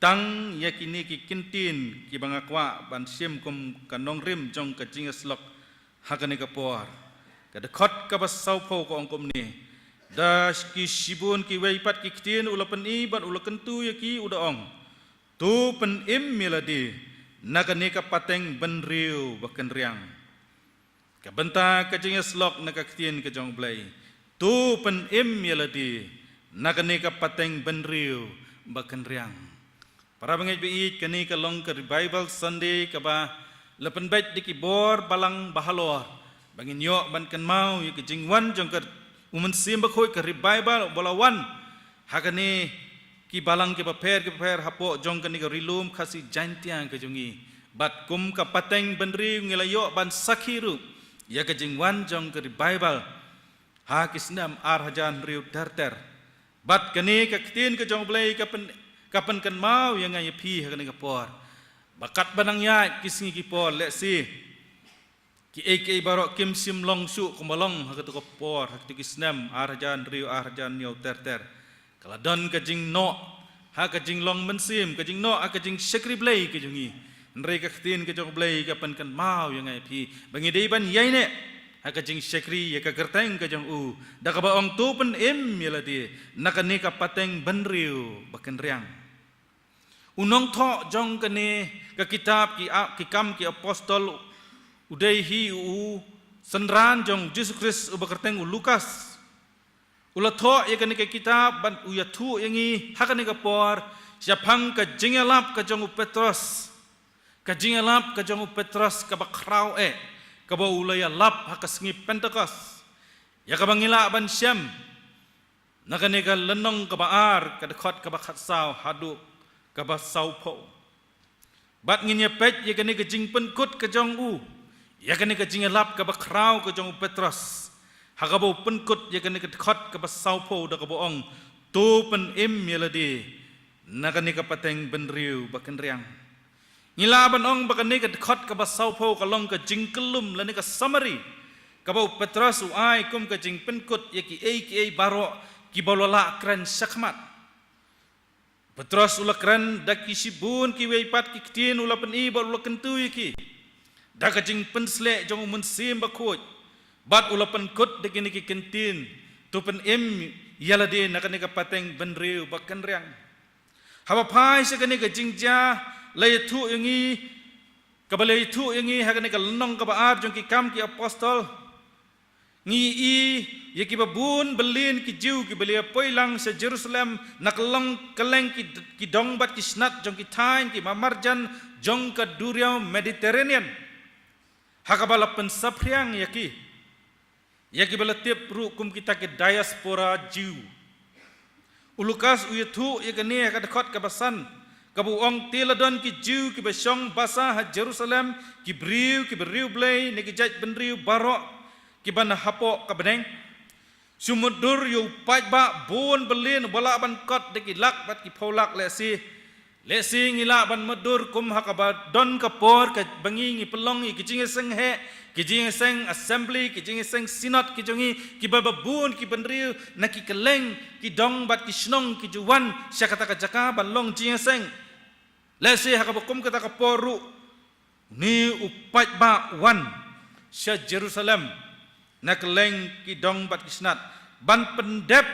tang ïa kine ki kyntien kiba nga kwah ban shim kum ka nongrim jong ka jingïasyllok ha kane ka por. Ka dkhot kaba sawphew ka ong kumne: Da ki shibun kiwei pat ki ktien u la pyni bad u la kyntu ïa ki, u da ong: To pynim ïa lade na kane ka pateng bynriew ba kynriang. Ka bynta ka jingïasyllok na ka Ktien ka jong U Blei: To pynim ïa lade na kane ka pateng bynriew ba kynriang. Para bangeit ba ïeit, kane ka long ka Revival Sunday kaba la pynbeit da ki bor balang ba halor, ba ngin ïoh ban kynmaw ïa ka jingwan jong ka U Mynsiem Bakhuid, ka Revival ba la wan ha kane ki balang kiba pher kiba pher hapoh jong kane ka Ri Lum Khasi Jaiñtia ka jong ngi. Bad kum ka pateng bynriew ngi la ïoh ban sakhi ruh ïa ka jingwan jong ka Revival ha ki snem ar hajar hynriew ter ter. Bad kane ka Ktien ka jong U Blei ka pyn, ka pynkynmaw ïa nga ïa phi ha kane ka por ba katba nang ïaid ki sngi ki por, lehse kiei kiei baroh kim shym long shuh kumba long ha kato ka por, ha kato ki snem ar hajar hynriew, ar hajar hynñiew ter ter. Ka la don ka jingnoh ha ka jinglong mynsiem, ka jingnoh ha ka jingshakri Blei ka jong ngi. Hynrei ka Ktien ka jong U Blei ka pynkynmaw ïa nga ïa phi ba ngi dei ban ïaineh ha ka jingshakri ïa ka kyrteng ka jong U, da kaba ong: To pynim ïa lade na kane ka pateng bynriew ba kynriang. U nongthoh jong kane ka kitab Ki A, Ki Kam ki Apostol, u dei hi u synran jong U Jisu Khrist uba kyrteng u Lukas. U la thoh ïa kane ka kitab bad u ïathuh ïa ngi ha kane ka por shaphang ka jingïalap ka jong u Petros. Ka jingïalap ka jong u Petros kaba khraw eh, kaba u la ïalap ha ka sngi Pentekost, ïa kaba ngi lah ban shem na kane ka lynnong kaba ar, ka dkhot kaba khatsaw haduh kaba sawphew. Bad ngin ïa peit ïa kane ka jingpynkut ka jong u ïa kane ka jingïalap kaba khraw ka jong u Petros, ha kaba u pynkut ïa kane ka dkhot kaba sawphew da kaba ong: To pynim ïa lade na kane ka pateng bynriew ba kynriang. Ngi lah ban ong ba kane ka dkhot kaba sawphew ka long ka jingkyllum lane ka summary kaba u Petros u ai kum ka jingpynkut ïa kiei kiei baroh kiba u la lah kren shakhmat. Petros u la kren da ki shibun kiwei pat ki ktien u la pyni bad u la kyntu ïa ki da ka jingpynsleh jong u Mynsiem Bakhuid, bad u la pynkut da kine ki kyntien: To pynim ïa lade na kane ka pateng bynriew ba kynriang. Haba phai sha kane ka jingjia la ïathuh ïa ngi, kaba la ïathuh ïa ngi ha kane ka lynnong kaba ar jong Ki Kam ki Apostol, Ngi i ïa ki babun bylliñ ki Jiw ki ba la poi lang sha Jerusalem na ka long kylleng ki, ki dong bad ki snat jong ki thaiñ ki marjan jong ka duriaw Mediterranean, ha kaba la pynsaphriang ïa ki, ïa ki ba la tip ruh kum kita ki diaspora Jiw. U Lukas u ïathuh ïa kane ha ka dkhot kaba san, kaba u ong, te la don ki Jiw ki ba shong basa ha Jerusalem, ki briew ki ba riewblei na ki jaitbynriew baroh ki ba na hapoh ka bneng. Shu mutdur ïa u paidbah bun bylliñ ba lah ban kot da ki lak bad ki phew lak lehse. Lehse ngi lah ban mutdur kum ha kaba don ka por kaba ngi ngi pynlong ïa ki jingïaseng heh, ki jingïaseng assembly, ki jingïaseng synod ki jong ngi, ki ba babun ki bynriew na ki kylleng ki dong bad ki shnong ki ju wan sha kata ka jaka ban long jingïaseng. Lehse ha kaba kum kata ka por ruh, une u paidbah u wan sha Jerusalem na kylleng ki dong bad ki snat ban pyndep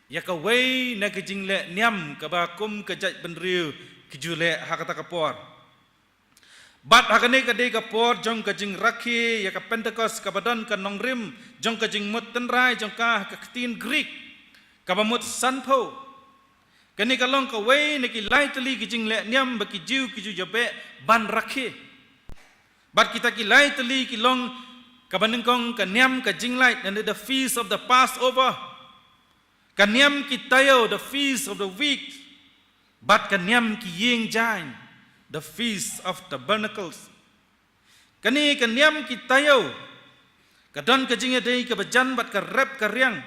ïa kawei na ki jingleh niam kaba kum ka jaitbynriew ki ju leh ha kata ka por. Bad ha kane ka dei ka por jong ka jingrakhe ïa ka Pentekost kaba don ka nongrim jong ka jingmut tynrai jong ka ha ka ktien Greek kaba mut sanphew. Kane ka long kawei na ki lai tylli ki jingleh niam ba ki Jiw ki ju ïabeh ban rakhe. Bad kita ki lai tylli ki long kaba nyngkong ka niam ka jinglait, lane the feast of the Passover. Ka niam ki taïew, the feast of the week. Bad ka niam ki ïing jaiñ, the feast of tabernacles. Kane ka niam ki taïew ka don ka jingïadei kaba jan bad ka rep ka riang.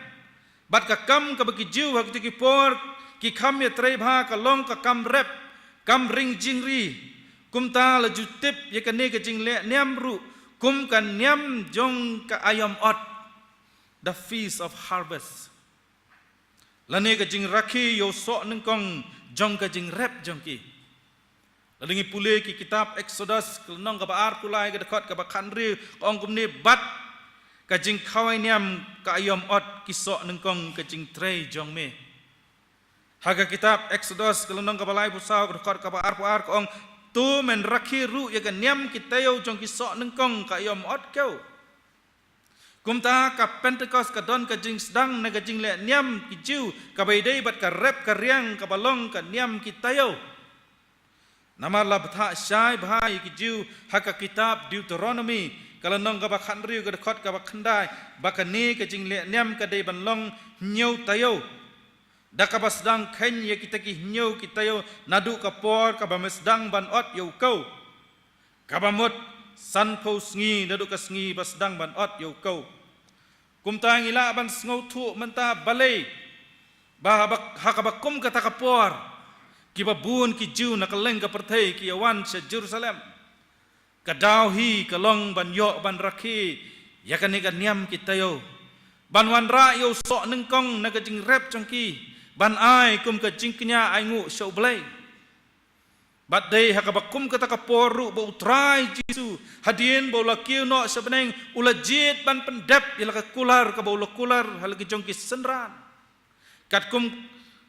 Bad ka kam kaba ki Jiw ha kito ki por ki kham ïatrei bha ka long ka kam rep, kam ring jingri. Kumta la ju tip ïa kane ka jingleh niam ruh kum ka niam jong ka aïom ot, the feast of harvest, lane ka jingrakhe ïa u soh nyngkong jong ka jingrep jong ki. Lada ngi pule ki kitab Exodus ka lynnong kaba arphew lai ka dkhot kaba khathynriew ka ong kumne, bad ka jingkhawai niam ka aïom ot ki soh nyngkong ka jingtrei jong me. Ha ka kitab Exodus ka lynnong kaba laiphew saw ka dkhot kaba arphew ar ka ong, to men rakhe ruh ïa ka niam ki taïew jong ki soh nyngkong ka aïom ot kew. Kumta ka Pentekost ka don ka jingsdang na ka jingleh niam ki Jiw kaba ïadei bad ka rep ka riang kaba long ka niam ki taïew. Namar la bthah shai bha ïa ki Jiw ha ka kitab Deuteronomy ka lynnong kaba khathynriew ka dkhot kaba khyndai ba kane ka jingleh niam ka dei ban long hynñiew taïew. Da kaba sdang kheiñ ïa kita ki hynñiew ki taïew naduh ka por kaba me sdang ban ot ïa u kew. Kaba mut sanphew sngi naduh ka sngi ba sdang ban ot ïa u kew. Kumta ngi lah ban sngewthuh mynta balei ba ha kaba kum kata ka por ki babun ki Jiw na kylleng ka pyrthei ki ïa wan sha Jerusalem. Ka daw hi ka long ban ïoh ban rakhe ïa kane ka niam ki taïew, ban wanrah ïa u soh nyngkong na ka jingrep jong ki, ban ai kum ka jingkñia ainguh sha U Blei. Bad dei ha kaba kum kata ka por ruh ba U Trai Jisu hadien ba u la kiew noh sha bneng u la jied ban pyndep ïa la ka kular kaba u la kular ha la ki jong ki synran. Katkum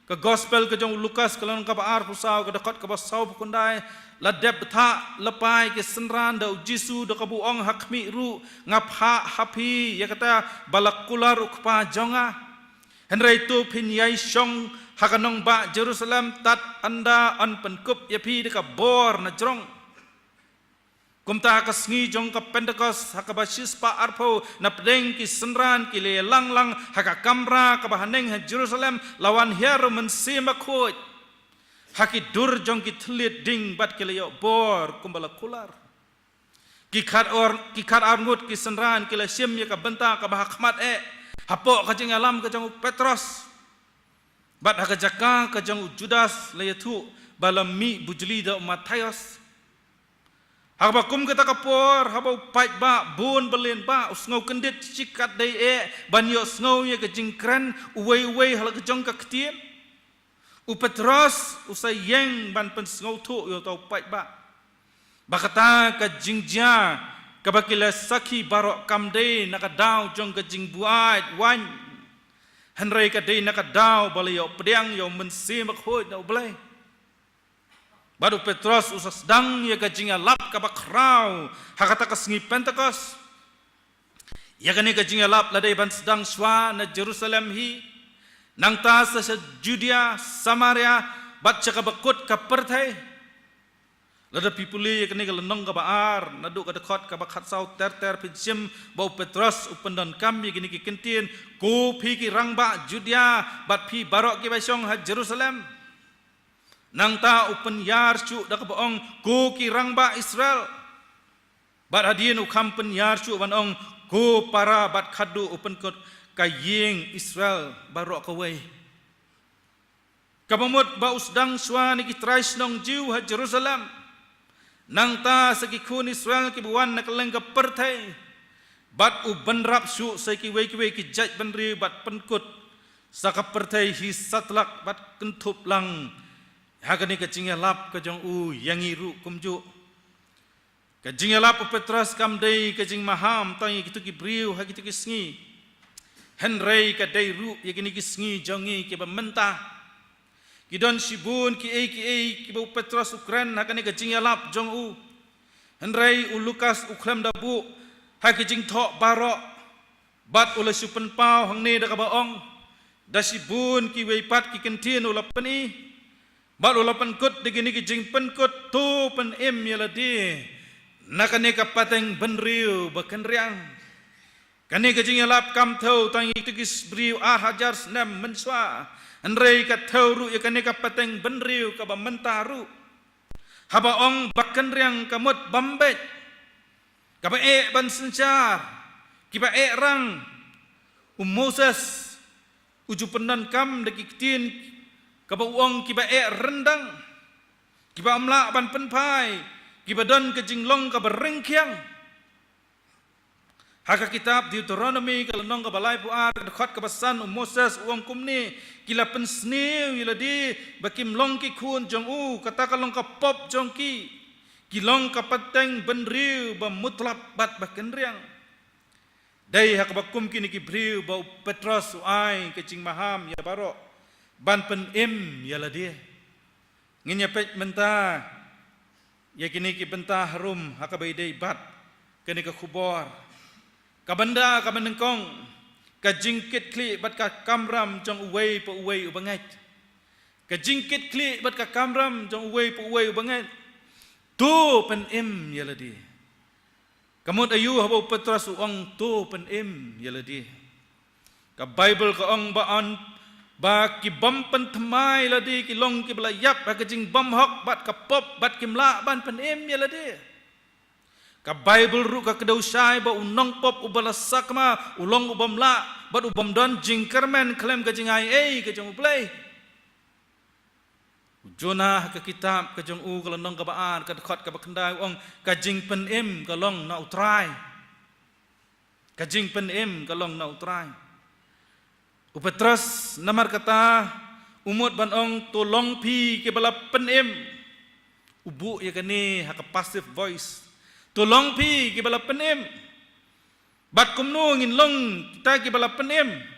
ka gospel ka jong u Lukas ka lynnong kaba arphew saw ka dkhot kaba sawphew khyndai, la dep bthah lypa ïa ki synran da u Jisu da kaba u ong ha khmih ruh, nga phah ha phi ïa kata ba la kular U Kpa jong nga. Hynrei to phin ïai shong ha ka nongbah Jerusalem tad ynda yn pynkup ïa phi da ka bor na jrong. Kumta ha ka sngi jong ka Pentekost ha kaba shispah arphew na pdeng ki synran ki la ïalang lang ha ka kamra kaba haneng ha Jerusalem, la wan hiar u Mynsiem Bakhuid ha ki dur jong ki thylliej ding bad ki la ïoh bor kumba la kular. Ki khatar, ki khatar ngut ki synran ki la shim ïa ka bynta kaba ha khmat eh hapoh ka jingïalam ka jong u Petros. Bad ha ka jaka ka jong u Judas la ïathuh ba la mih bujli da u Mathaios. Ha kaba kum kata ka por haba u paidbah bun ba lyngba u sngew kyndit shikatdei eh ban ïohsngew ïa ka jingkren uwei uwei ha la ka jong ka ktien, u Petros u sa ïeng ban pynsngewthuh ïa uta u paidbah ba kata ka jingjia kaba ki la sakhi baroh kam dei na ka daw jong ka jingbuaid waiñ, hynrei ka dei na ka daw ba la ïoh pdiang ïa u Mynsiem Bakhuid na U Blei. Bad u Petros u sa sdang ïa ka jingïalap kaba khraw ha kata ka sngi Pentekost. Ïa kane ka jingïalap la dei ban sdang shwa na Jerusalem hi, nangta sa sha Judea, Samaria, bad sha kaba kut ka pyrthei. Lada phi pule ïa kane ka lynnong kaba ar, naduh ka dkhot kaba khatsaw ter ter phin shim ba u Petros u pyndonkam ïa kine ki kyntien, ko phi ki rangbah Judea, bad phi baroh kiba shong ha Jerusalem. Nangta u pynïar shuh da kaba ong, ko ki rangbah Israel. Bad hadien u kham pynïar shuh ban ong, ko para bad khadduh u pynkut ka ïing Israel baroh kawei. Kaba mut ba u sdang shwa na ki trai shnong Jiw ha Jerusalem. Nangta sa ki khun Israel kiba wan na kylleng ka pyrthei. Bad u bynrap shuh sa kiwei kiwei ki jaitbynriew bad pynkut sa ka pyrthei hi satlak bad kynthup lang ha kane ka jingïalap ka jong u ïa ngi ruh kumjuh. Ka jingïalap u Petros kam dei ka jingmaham tang ïa kito ki briew ha kito ki sngi. Hynrei ka dei ruh ïa kine ki sngi jong ngi kiba mynta. Ki don shibun kiei kiei kiba u Petros u kren ha kane ka jingïalap jong u. Hynrei u Lukas u khlem da buh ha ki jingthoh baroh. Bad u la shu pynpaw hangne da kaba ong, da shibun kiwei pat ki kyntien u la pyni. Bad u la pynkut da kine ki jingpynkut, to pynim ïa lade na kane ka pateng bynriew ba kynriang. Kane ka jingïalap kam thew tang ïa kito ki briew ar hajar snem mynshuwa. Hynrei ka thew ruh ïa kane ka pateng bynriew kaba mynta ruh. Haba ong ba kynriang ka mut bym beit. Kaba eh ban synshar, kiba eh rang. U Moses u ju pyndonkam da ki ktien kaba u ong kiba eh ryndang, kiba ym lah ban pynphai, kiba don ka jinglong kaba ryngkhiang. Ha ka kitab Deuteronomi ka lynnong kaba laiphew ar, ka dkhot kaba san, u Moses u ong kumne, ki la pynsniew ïa lade ba kim long ki khun jong u, kata ka long ka pop jong ki. Ki long ka pateng bynriew ba mutlap bad ba kynriang. Dei ha kaba kum kine ki briew ba u Petros u ai ka jingmaham ïa baroh ban pynim ïa lade. Ngin ïa peit mynta ïa kine ki bynta harum ha kaba ïadei bad kane ka khubor. Ka bynta kaba nyngkong, ka jingkitkhlieh bad ka kamram jong uwei pa uwei u bangeit. Ka jingkitkhlieh bad ka kamram jong uwei pa uwei u bangeit. To pynim ïa lade. Ka mut aïu haba u Petros u ong to pynim ïa lade? Ka Baibl ka ong ba yn, ba ki bym pynthymmai lade ki long kiba la ïap ha ka jingbymhok bad ka pop bad kim lah ban pynim ïa lade. Ka Baibl ruh ka kdew shai ba u nongpop uba la sakma u long u bym lah bad u bym don jingkyrmen khlem ka jingai ei ka jong U Blei. U Jonah ha ka kitab ka jong u ka lynnong kaba ar, ka dkhot kaba khyndai u ong, ka jingpynim ka long na U Trai. Ka jingpynim ka long na U Trai. U Petros namar kata u mut ban ong to long phi kiba la pynim. U buh ïa kane ha ka passive voice. To long phi kiba la pynim. Bad kumno ngin long kita kiba la pynim?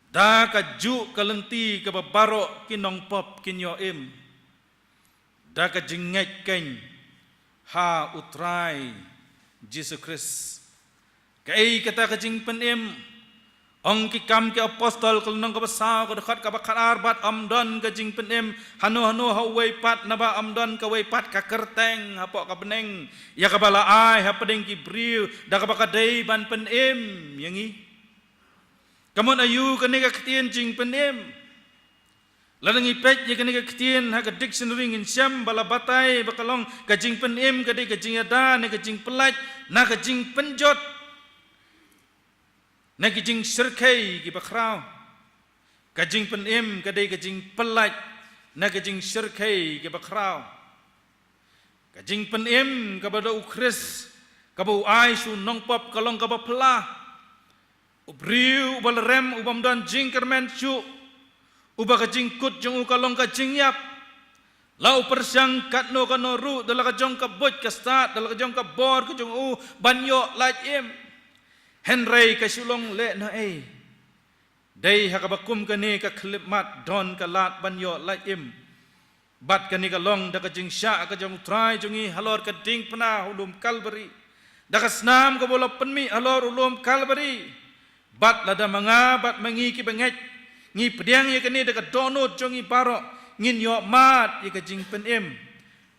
Da ka juh ka lynti kaba baroh ki nongpop kin ïoh im da ka jingngeit keiñ ha U Trai Jisu Khrist. Kaei kata ka jingpynim? Ong Ki Kam Ki Apostol ka lynnong kaba saw ka dkhot kaba khatar, bad ym don ka jingpynim hano hano ha uwei pat, naba ym don kawei pat ka kyrteng hapoh ka bneng ïa kaba la ai hapdeng ki briew da kaba ka dei ban pynim ïa ngi. Ka mut aïu kane ka ktien jingpynim? Lada ngi peit ïa kane ka ktien ha ka dictionary ngin shem ba la batai ba ka long ka jingpynim ka dei ka jingïada ne ka jingpyllait na ka jingpynjot na ka jingshyrkhei kiba khraw. Ka jingpynim ka dei ka jingpyllait na ka jingshyrkhei kiba khraw. Ka jingpynim kaba da U Khrist kaba u ai sha u nongpop ka long kaba phylla. U briew uba la rem, u bym don jingkyrmen shuh, uba ka jingkut jong u ka long ka jingïap. La u pyrshang katno katno ruh da la ka jong ka buit ka stad, da la ka jong ka bor ka jong u ban ïoh lait im. Hynrei ka shu long lehnohei. Dei ha kaba kum kane ka khyllipmat don ka lad ban ïoh lait im. Bad kane ka long da ka jingshah ka jong U Trai jong ngi halor ka diengphna ha u lum Kalbari. Da ka snam kaba u la pynmih halor u lum Kalbari. Bad lada ma nga bad ma ngi ki bangeit ngi pdiang ïa kane da ka dohnud jong ngi baroh, ngin ïoh mad ïa ka jingpynim.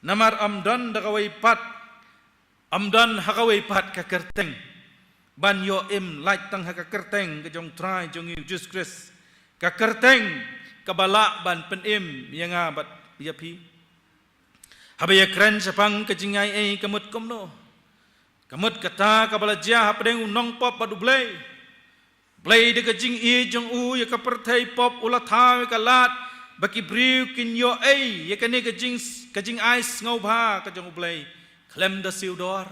Namar ym don da kawei pat, ym don ha kawei pat ka kyrteng ban ïoh im lait tang ha ka kyrteng ka jong Trai jong ngi u Jisu Khrist, ka kyrteng kaba lah ban pynim ïa nga bad ïa phi. Haba ïakren shaphang ka jingaiei ka mut kumno? Ka mut kata kaba la jia hapdeng u nongpop bad U Blei. Blei da ka jingïeit jong u ïa ka pyrthei pop u la thaw ïa ka lad ba ki briew kin ïohi ïa kane ka jing, ka jingai sngewbha ka jong U Blei khlem da siew dor.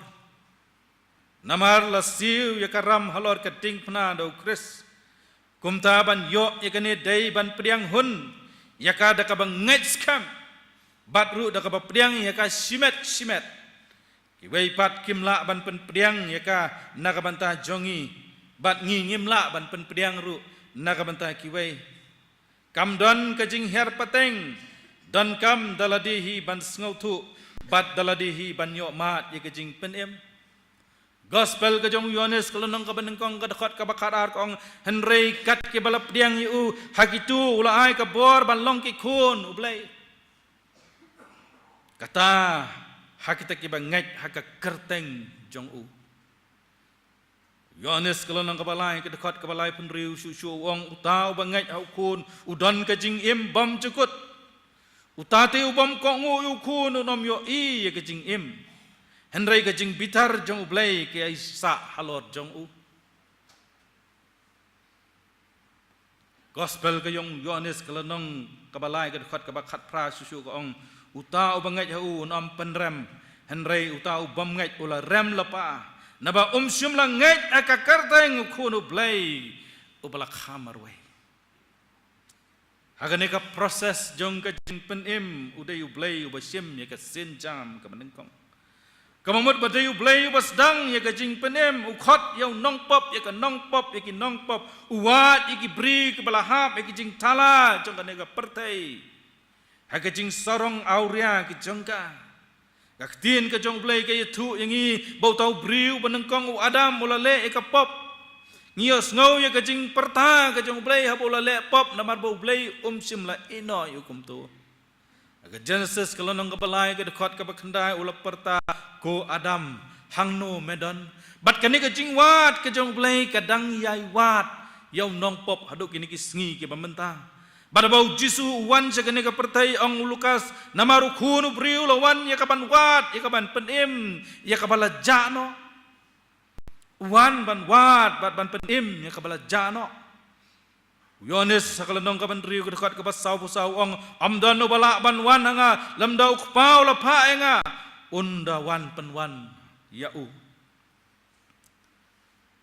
Namar la siew ïa ka ram halor ka diengphna da u Khrist. Kumta ban ïoh ïa kane dei ban pdiang hun ïa ka da kaba ngeit skhem, bad ruh da kaba pdiang ïa ka shimet shimet. Kiwei pat kim lah ban pynpdiang ïa ka na ka bynta jong ngi, bad ngi ngim lah ban pynpdiang ruh na ka bynta kiwei. Kam don ka jinghiar pateng, donkam da lade hi ban sngewthuh bad da lade hi ban ïoh mad ïa ka jingpynim. Gospel ka jong u Ïohannes ka lynnong kaba nyngkong ka dkhot kaba khatar ka ong, hynrei kat kiba la pdiang ïa u, ha kito u la ai ka bor ban long ki khun U Blei. Kata ha kita kiba ngeit ha ka kyrteng jong u. Ïohannes ka lynnong kaba lai ka dkhot kaba laiphew hynriew shuh shuh u ong, uta uba ngeit ha u Khun u don ka jingim bymjukut. Uta te u bym kohnguh ïa u Khun un ym ïohi ïa ka jingim, hynrei ka jingbitar jong U Blei ka ïai sah halor jong u. Gospel ka jong u Ïohannes ka lynnong kaba lai ka dkhot kaba khatphra shuh shuh ka ong, uta uba ngeit ha u un ym pynrem, hynrei uta u bym ngeit u la rem lypa, naba um shym la ngeit ha ka kyrteng u Khun U Blei uba la kha marwei. Ha kane ka process jong ka jingpynim u dei U Blei uba shim ïa ka sienjam kaba nyngkong. Kaba mut ba dei U Blei uba sdang ïa ka jingpynim, u khot ïa u nongpop, ïa ka nongpop, ïa ki nongpop, u wad ïa ki briew kiba la hap ïa ki jingthala jong kane ka pyrthei ha ka jingsarong awria ki jong ka. Ka ktien ka jong U Blei ka ïathuh ïa ngi ba uta u briew ba nyngkong u Adam u la leh ïa ka pop. Ngi ïohsngew ïa ka jingpyrta ka jong U Blei haba u la leh pop, namar ba U Blei um shym la ïehnoh ïa u kumto. Ha ka Genesis ka lynnong kaba lai ka dkhot kaba khyndai u la pyrta, ko Adam, hangno me don? Bad kane ka jingwad ka jong U Blei ka dang ïai wad ïa u nongpop haduh kine ki sngi kiba mynta. Bad haba u Jisu u wan sha kane ka pyrthei, ong u Lukas, namar u Khun u briew u la wan ïa kaban wad, ïa kaban pynim ïa kaba la jah noh. U wan ban wad bad ban pynim ïa kaba la jah noh. U Ïohannes ha ka lynnong kaba hynriew ka dkhot kaba sawphew saw u ong, ym don uba lah ban wan ha nga lymda u Kpa u la phah ïa nga un da wan pynwan ïa u.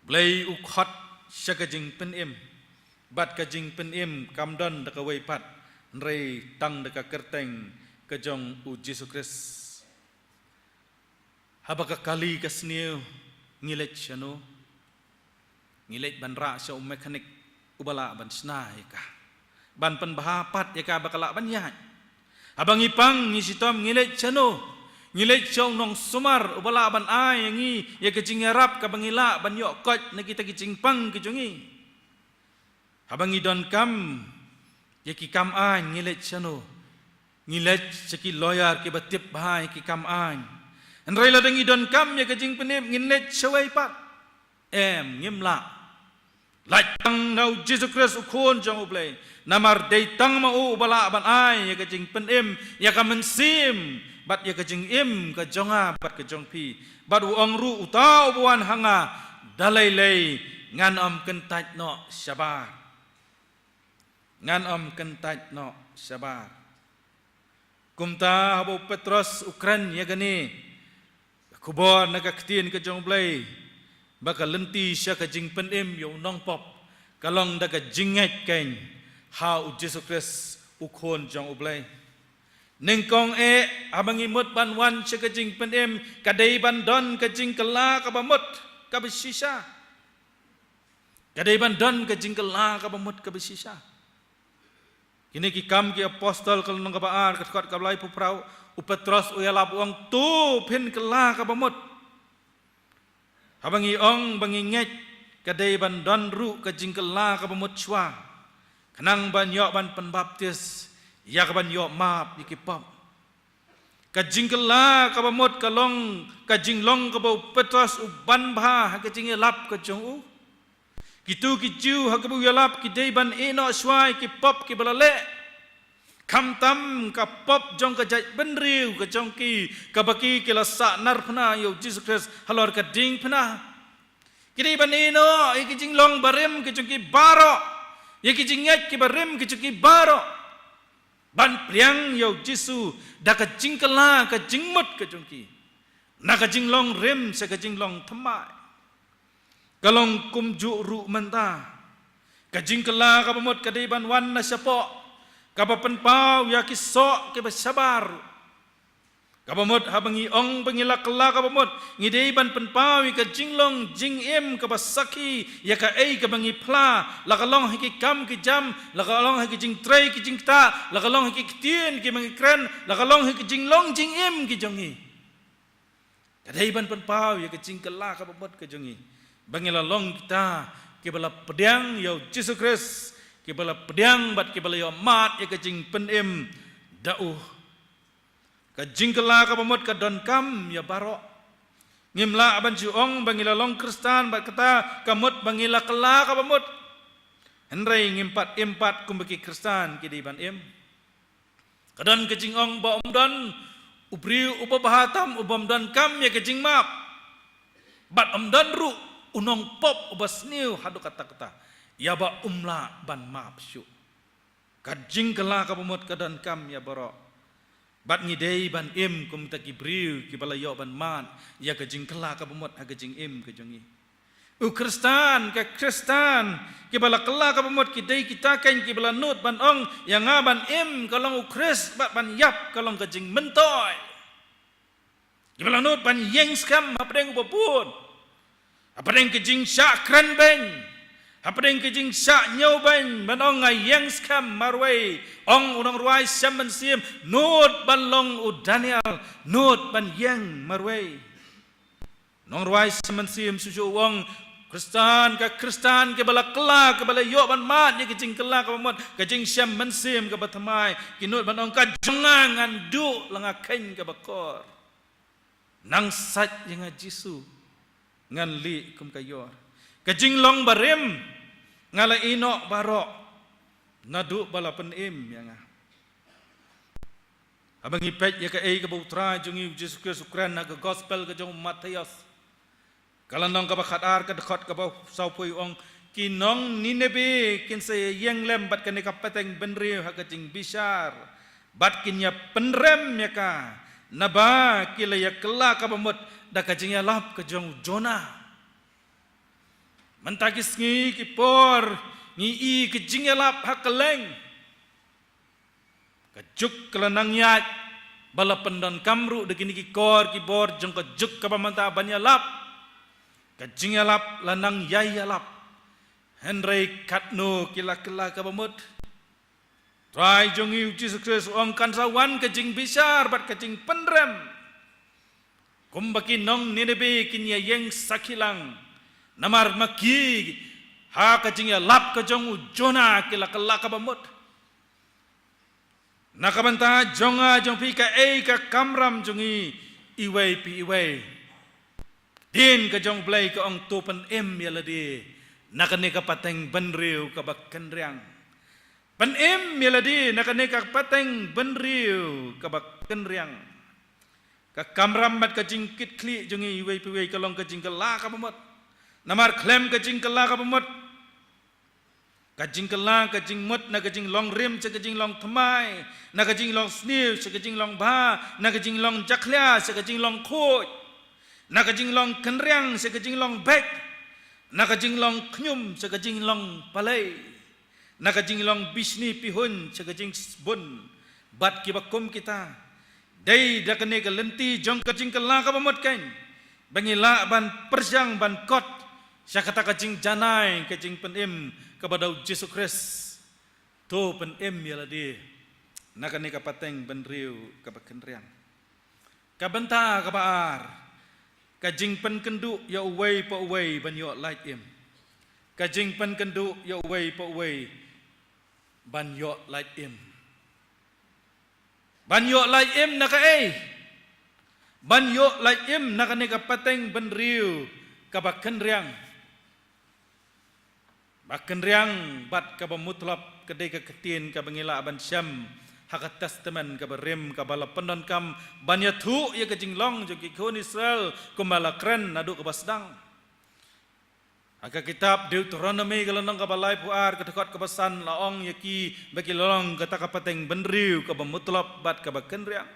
Blei u khot sha ka jingpynim, bad ka jingpynim kam don da kawei pat, hynrei tang da ka kyrteng ka jong u Jisu Khrist. Haba ka kali ka sniew, ngi leit shano? Ngi leit ban rah sha u mechanic uba lah ban shna ïa ka, ban pynbha pat ïa ka ba ka lah ban ïaid. Haba ngi pang ngi shitom, ngi leit shano? Ngi leit sha u nongsumar uba lah ban ai ïa ngi ïa ka jingïarap kaba ngi lah ban ïoh koit na kita ki jingpang ki jong ngi. Haba ngi donkam ïa ki kam aiñ, ngi leit shano? Ngi leit sha ki lawyer kiba tip bha ïa ki kam aiñ. Hynrei lada ngi donkam ïa ka jingpynim, ngin leit shawei pat? Em, ngim lah. Lait tang na u Jisu Khrist u Khun jong U Blei. Namar dei tang ma u uba lah ban ai ïa ka jingpynim, ïa ka mynsiem, bad ïa ka jingim ka jong nga bad ka jong phi. Bad u ong ruh, uta uba wan ha nga, da lei lei ngan ym kyntait noh shabar. Ngan ym kyntait noh shabar. Kumta haba u Petros u kren ïa kane ka khubor na ka ktien ka jong U Blei, ba ka lynti sha ka jingpynim ïa u nongpop ka long da ka jingngeit keiñ ha u Jisu Khrist u Khun jong U Blei. Nyngkong eh, haba ngi mut ban wan sha ka jingpynim, ka dei ban don ka jingkylla kaba mut kaba shisha. Ka dei ban don ka jingkylla kaba mut kaba shisha. Kine ki Kam ki Apostol ka lynnong kaba ar ka dkhot kaba laiphew phra, u Petros u ïalap u ong, to phin kylla kaba mut. Haba ngi ong ba ngi ngeit, ka dei ban don ruh ka jingkylla kaba mut shuwa, khnang ban ïoh ban pynbaptis, ïa kaban ïoh map ïa ki pop. Ka jingkylla kaba mut ka long ka jinglong kaba u Petros u ban bha ha ka jingïalap ka jong u. Kito ki Jiw ha kaba u ïalap ki dei ban ïehnoh shuwa ïa ki pop kiba la leh, khamtam ka pop jong ka jaitbynriew ka jong ki, kaba ki ki la sahnarphna ïa u Jisu Khrist halor ka diengphna. Ki dei ban ïehnoh ïa ki jinglong barim ki jong ki baroh, ïa ki jingngeit kiba rim ki jong ki baroh, ban pdiang ïa u Jisu da ka jingkylla ka jingmut ka jong ki, na ka jinglong rim sha ka jinglong thymmai. Ka long kumjuh ruh mynta, ka jingkylla kaba mut ka dei ban wan na shapoh, kaba pynpaw ïa ki soh kiba shabar. Kaba mut haba ngi ong ba ngi la kylla kaba mut, ngi dei ban pynpaw ïa ka jinglong jingim kaba sakhi ïa kaei kaba ngi phla, la ka long ha ki kam ki jam, la ka long ha ki jingtrei ki jingktah, la ka long ha ki ktien kiba ngi kren, la ka long ha ki jinglong jingim ki jong ngi. Ka dei ban pynpaw ïa ka jingkylla kaba mut ka jong ngi, ba ngi la long kita kiba la pdiang ïa u Jisu Khrist, kiba la pdiang bad kiba la ïohmad ïa ka jingpynim da u. Ka jingkylla kaba mut ka donkam ïa baroh. Ngim lah ban shu ong ba ngi la long Khristan bad kata ka mut ba ngi la kylla kaba mut, hynrei ngim pat im pat kumba ki Khristan ki dei ban im. Ka don ka jingong ba ym don u briew uba bha tam uba ym donkam ïa ka jingmap, bad ym don ruh u nongpop uba sniew haduh katta katta ïa ba um lah ban map shuh. Ka jingkylla kaba mut ka donkam ïa baroh, bad ngi dei ban im kum kita ki briew kiba la ïoh ban mad ïa ka jingkylla kaba mut ha ka jingim ka jong ngi. U Khristan, ka Khristan kiba la kylla kaba mut ki dei kita kein kiba la nud ban ong, ïa nga ban im ka long u Khrist bad ban ïap ka long ka jingmyntoi. Kiba la nud ban ïeng skhem hapdeng uba bun, hapdeng ka jingshah kren beiñ, hapdeng ka jingshah ñiewbeiñ, ban ong nga ïeng skhem marwei. Ong u nongrwai Salm mynsiem, nud ban long u Daniel, nud ban ïeng marwei. Nongrwai Salm mynsiem shuh shuh u ong, Khristan, ka Khristan kiba la kylla, kiba la ïoh ban mad ïa ka jingkylla kaba mut, ka jingshem mynsiem kaba thymmai, ki nud ban ong ka jong nga ngan duh la nga kheiñ kaba kor. Nang sait ïa nga Jisu, ngan lieh kum ka ïor. Ka jinglong barim nga la ïehnoh baroh, naduh ba la pynim ïa nga. Haba ngi peit ïa kaei kaba u Trai jong ngi u Jisu Khrist u kren ha ka gospel ka jong u Mathaios, ka lynnong kaba khatar ka dkhot kaba sawphew u ong, ki nong Nineveh kin sa ïeng lem bad kane ka pateng bynriew ha ka jingbishar, bad kin ïa pynrem ïa ka, naba ki la ïa kylla kaba mut da ka jingïalap ka jong u Jonah. Mynta ki sngi ki por ngi i ka jingïalap ha kylleng. Ka juk ka la nang ïaid ba la pyndonkam ruh da kine ki kor ki bor jong ka juk kaba mynta ban ïalap. Ka jingïalap la nang ïai ïalap. Hynrei katno ki la kylla kaba mut. Trai jong ngi u Jisu Khrist u ong kan sa wan ka jingbishar bad ka jingpynrem. Kumba ki nong Nineveh kin ïa ïeng sakhi lang. Namar ma ki ha ka jingïalap ka jong u Jonah ki la kylla kaba mut. Na ka bynta jong nga jong phi kaei ka kamram jong ngi iwei pa iwei. Ktien ka jong u Blei ka ong to pynim ïa lade na kane ka pateng bynriew kaba kynriang. Pynim ïa lade na kane ka pateng bynriew kaba kynriang. Ka kamram bad ka jingkitkhlieh jong ngi iwei pa iwei ka long ka jingkylla kaba mut. Namar khlem ka jingkylla kaba mut, ka jingkylla ka jingmut na ka jinglong rim sha ka jinglong thymmai, na ka jinglong sniew sha ka jinglong bha, na ka jinglong jakhlia sha ka jinglong khuid, na ka jinglong kynriang sha ka jinglong beit, na ka jinglong khñium sha ka jinglong palei, na ka jinglong bishni pihuiñ sha ka jingsbun, bad kiba kum kita. Dei da kane ka lynti jong ka jingkylla kaba mut kein ba ngi lah ban pyrshang ban kot sha kata ka jingjanai ka jingpynim kaba da u Jisu Khrist. To pynim ïa lade na kane ka pateng bynriew kaba kynriang. Ka bynta kaba ar, Ka jingpynkynduh ïa uwei pa uwei ban ïoh lait im. Ka jingpynkynduh ïa uwei pa uwei ban ïoh lait im. Ban ïoh lait im na kaei? Ban ïoh lait im na kane ka pateng bynriew kaba kynriang. Ba kynriang bad kaba mutlop ka dei ka ktien kaba ngi lah ban shem ha ka Testament kaba rim kaba la pyndonkam ban ïathuh ïa ka jinglong jong ki khun Israel kumba la kren naduh kaba sdang. Ha ka kitab Deuteronomi ka lynnong kaba laiphew ar ka dkhot kaba san la ong ïa ki ba ki la long kata ka pateng bynriew kaba mutlop bad kaba kynriang.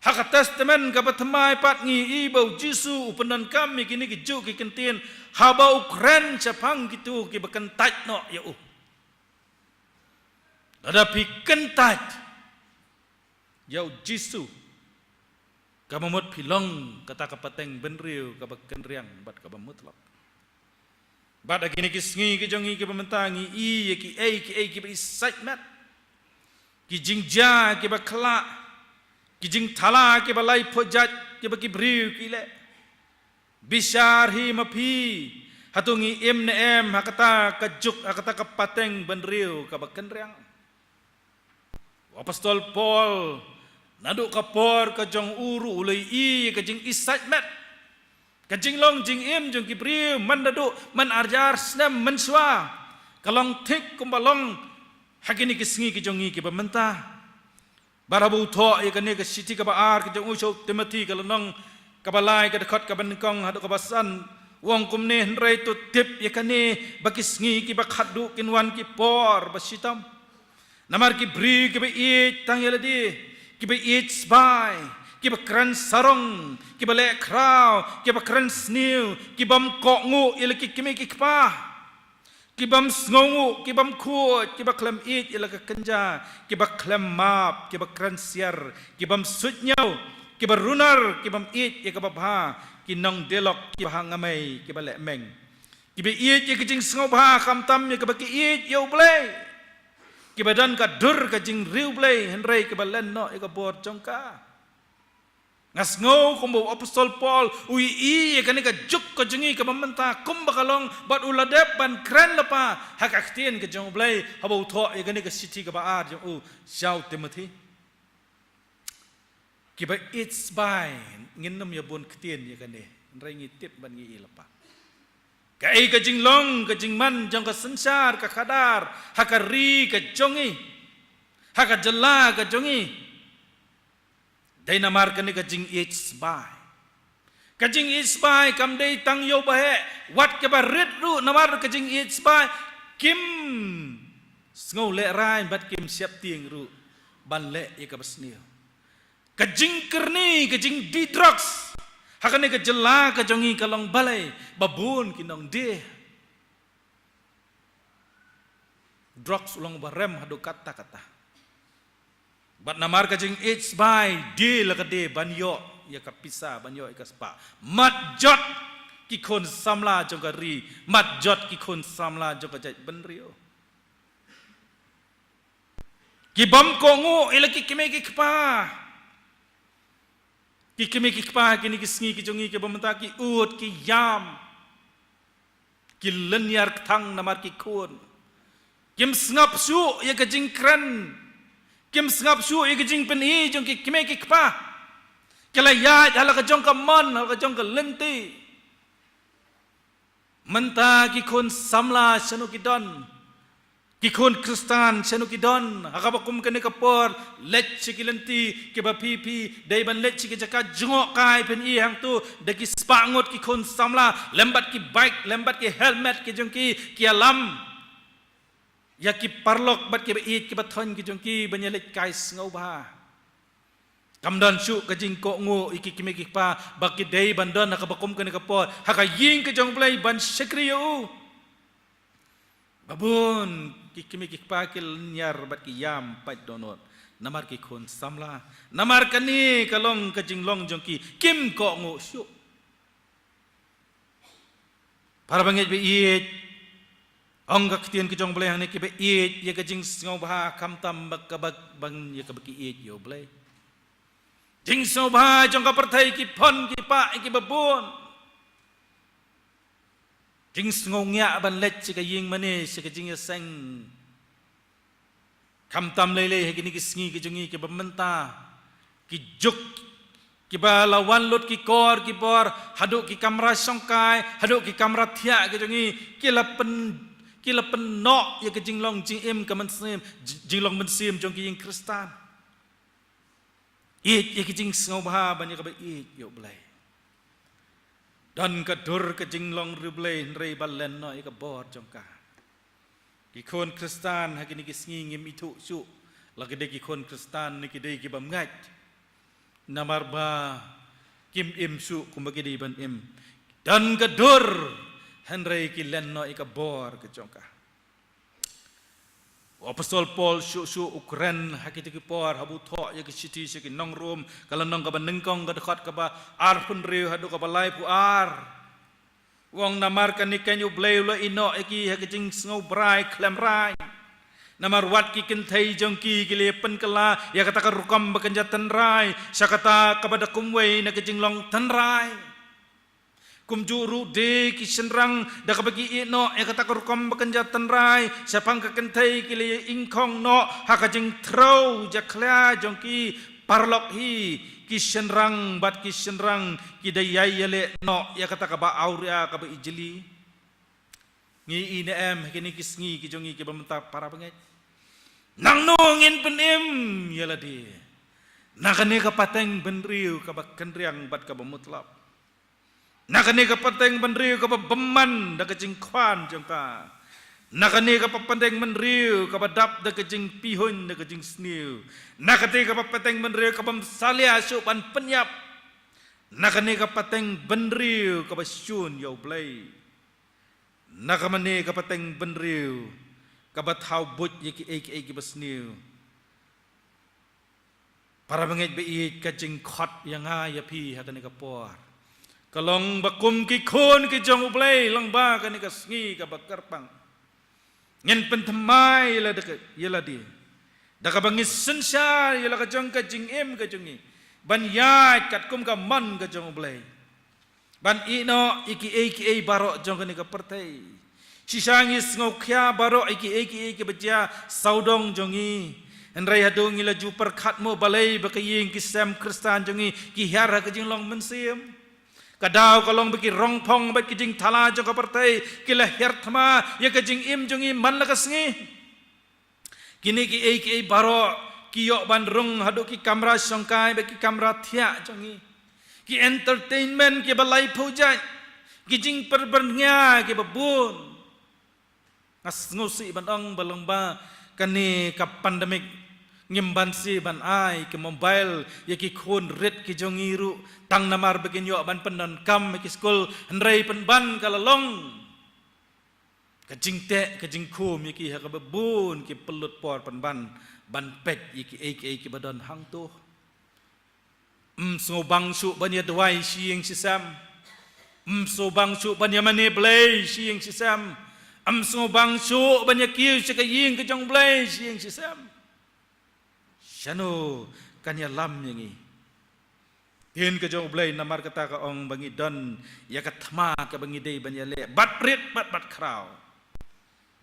Ha ka Testament kaba thymmai pat ngi i ba u Jisu u pyndonkam ïa kine ki juh ki kyntien haba u kren shaphang kito kiba kyntait noh ïa u. Lada phi kyntait ïa u Jisu, ka mut phi long kata ka pateng bynriew kaba kynriang bad kaba mutlop. Bad ha kine ki sngi ki jong ngi kiba mynta ngi i ïa kiei kiei kiba isaitmet. Ki jingjia kiba khlah, ki jingthala kiba laiphew jait kiba ki briew ki leh. Bishar hi ma phi, hato ngi im ne em ha kata ka juk, ha kata ka pateng bynriew kaba kynriang. U Apostol Paul naduh ka por ka jong u ruh u la i ka jingisaitmet, ka jinglong jingim jong ki briew man naduh man ar hajar snem mynshuwa, ka long thik kumba long ha kine ki sngi ki jong ngi kiba mynta. Bad haba u thoh ïa kane ka shithi kaba ar ka jong u sha u Timothi ka lynnong kaba lai ka dkhot kaba nyngkong haduh kaba san, u ong kumne: Hynrei to tip ïa kane ba ki sngi kiba khatduh kin wan ki por ba shitom. Namar ki briew kiba ïeit tang ïa lade, kiba ïeit sbai, kiba kren sarong, kiba leh khraw, kiba kren sniew, kibym kohnguh ïa la ki kmie ki kpa, kibym sngewnguh, kibym khuid, kiba khlem ïeit ïa la ka kynja, kiba khlem map, kiba kren siar, kibym suidñiew, kiba runar, kibym ïeit ïa kaba bha, ki nongdialog kiba ha ngamai, kiba leh meng, kiba ïeit ïa ka jingsngewbha khamtam ïa kaba ki ïeit ïa U Blei, kiba don ka dur ka jingriewblei hynrei kiba len noh ïa ka bor jong ka. Nga sngew kumba u Apostol Paul u i ïa kane ka juk ka jong ngi kaba mynta kumba ka long bad u la dep ban kren lypa ha ka ktien ka jong U Blei haba u thoh ïa kane ka shithi kaba ar jong u sha u Timothi. Kiba ïeit sbai, ngin nym ïa bun ktien ïa kane, hynrei ngi tip bad ngi i lypa kaei ka jinglong ka jingman jong ka synshar ka khadar ha ka ri ka jong ngi, ha ka jylla ka jong ngi. Dei namar kane ka jingïeit sbai. Ka jingïeit sbai kam dei tang ïa u baheh, wat kiba rit ruh namar ka jingïeit sbai kim sngew lehraiñ bad kim sheptieng ruh ban leh ïa kaba sniew. Ka jingkyrni, ka jingdie drugs ha kane ka jylla ka jong ngi ka long balei ba bun ki nongdie. Drugs u long ba rem haduh katta katta. Bad namar ka jingïeit sbai die la ka die ban ïoh ïa ka pisa, ban ïoh ïa ka spah. Mat jot ki khun samla jong ka ri, mat jot ki khun samla jong ka jaitbynriew. Kibym kohnguh ïa la ki kmie ki kpa. Ki kmie ki kpa kine ki sngi ki jong ngi kiba mynta ki ud ki ïam. Ki lynñiar kthang namar ki khun. Kim sngap shuh ïa ka jingkren. Kim sngap shuh ïa ka jingpyni jong ki kmie ki kpa. Ki la ïaid ha la ka jong ka mon, ha la ka jong ka lynti. Mynta ki khun samla shano ki don? Ki khun Khristan shano ki don? Ha kaba kum kane ka por leit sha ki lynti kiba phi phi dei ban leit sha ki jaka jngohkai, phin i hangto da ki spah ngut ki khun samla lem bad ki bike, lem bad ki helmet ki jong ki, ki ïalam ïa ki paralok bad kiba ïeit kiba thoiñ ki jong ki ban ïaleit kai sngewbha. Kam don shuh ka jingkohnguh ïa ki kmie ki kpa ba ki dei ban don ha kaba kum kane ka por ha ka ïing ka jong U Blei ban shakri ïa u. Ba bun ki kmie ki kpa ki lynñiar bad ki ïam pait dohnud namar ki khun samla. Namar kane ka long ka jinglong jong ki, kim kohnguh shuh. Para bangeit ba ïeit, ong ka ktien ka jong U Blei hangne, kiba ïeit ïa ka jingsngewbha khamtam ba ka ba ban ïa kaba ki ïeit ïa U Blei. Jingsngewbha jong ka pyrthei ki phong ki pah ki babun. Jingsngew ngiah ban leit sha ka ïing mane sha ka jingïaseng. Khamtam lei lei ha kine ki sngi ki jong ngi kiba mynta, ki juk kiba la wan lut ki kor ki bor haduh ki kamra shongkai, haduh ki kamra thiah ki jong ngi, ki la pyn, ki la pynnoh ïa ka jinglong jingim ka mynsiem, ji-, jinglong mynsiem jong ki ïing Khristan. Ïeit ïa ka jingsngewbha ban ïa kaba ïeit ïa U Blei. Don ka dur ka jinglong riewblei hynrei ba len noh ïa ka bor jong ka. Ki khun Khristan ha kine ki sngi ngim ithuh shuh la ki dei ki khun Khristan ne ki dei ki bym ngeit. Namar ba kim im shuh kumba ki dei ban im. Don ka dur hynrei ki len noh ïa ka bor ka jong ka. U Apostol Paul shuh shuh u kren ha kito ki por haba u thoh ïa ki shithi sha ki nong Rom, ka lynnong kaba nyngkong ka dkhot kaba arphew hynriew haduh kaba laiphew ar. U ong namar kane keiñ U Blei u la ïehnoh ïa ki ha ka jingsngewbha khlem rai. Namar wat ki kynthei jong ki ki la pynkylla ïa kata ka rukom ba kynja tynrai sha kata kaba da kumwei na ka jinglong tynrai. Kumjuh ruh de ki shynrang da kaba ki ïehnoh ïa kata ka rukom ba kynja tynrai shaphang ka kynthei ki la ïaingkhong noh ha ka jingthrew jakhlia jong ki paralok hi, ki shynrang bad ki shynrang ki da ïai ïaleh noh ïa kata kaba awria kaba ijli. Ngi i ne em ha kine ki sngi ki jong ngi kiba mynta para bangeit? Nangno ngin pynim ïa lade na kane ka pateng bynriew kaba kynriang bad kaba mutlop? Na kane ka pateng bynriew kaba bymman da ka jingkhwan jong ka. Na kane ka pateng bynriew kaba dap da ka jingpihuiñ da ka jingsniew. Na kane ka pateng bynriew kaba ym salia shuh ban pynïap. Na kane ka pateng bynriew kaba shun ïa U Blei. Na kane ka pateng bynriew kaba thaw buit ïa kiei kiei kiba sniew. Para bangeit ba ïeit, ka jingkhot ïa nga ïa phi ha kane ka por ka long ba kum ki khun ki jong U Blei lyngba kane ka sngi kaba kyrpang, ngin pynthymmai ïa lade, ïa lade da kaba ngi synshar ïa la ka jong ka jingim ka jong ngi ban ïaid katkum ka mon ka jong U Blei. Ban ïehnoh ïa kiei kiei baroh jong kane ka pyrthei. Shisha ngi sngewkhia baroh ïa kiei kiei kiba jia sawdong jong ngi. Hynrei haduh ngi la ju pyrkhat mo balei ba ka ïing ki sem Khristan jong ngi ki hiar ha ka jinglong mynsiem? Ka daw ka long ba ki rongphong bad ki jingthala jong ka pyrthei ki la hiar thma ïa ka jingim jong ngi man la ka sngi. Kine kiei kiei baroh ki ïoh ban rung haduh ki kamra shongkai bad ki kamra thiah jong ngi. Ki entertainment kiba laiphew jait, ki jingpyrshah kiba bun. Nga sngewsih ban ong ba lyngba kane ka pandemic ngim banse ban ai ki mobile ïa ki khun rit ki jong ngi ruh, tang namar ba kin ïoh ban pyndonkam ha ki skul, hynrei pynban ka la long ka jingteh ka jingkhum ïa ki ha kaba bun ki pynlut por pynban ban peit ïa kiei kiei kiba don hangto. Ym sngewbang shuh ban ïa duwai shi ïing shi sem. Ym sngewbang shuh ban ïa mane Blei shi ïing shi sem. Ym sngewbang shuh ban ïa kiew sha ka ïing ka jong Blei shi ïing shi sem. Shano kan ïalam ïa ngi? Ktien ka jong U Blei namar kata ka ong ba ngi don ïa ka thma kaba ngi dei ban ïaleh bad rit bad bad khraw.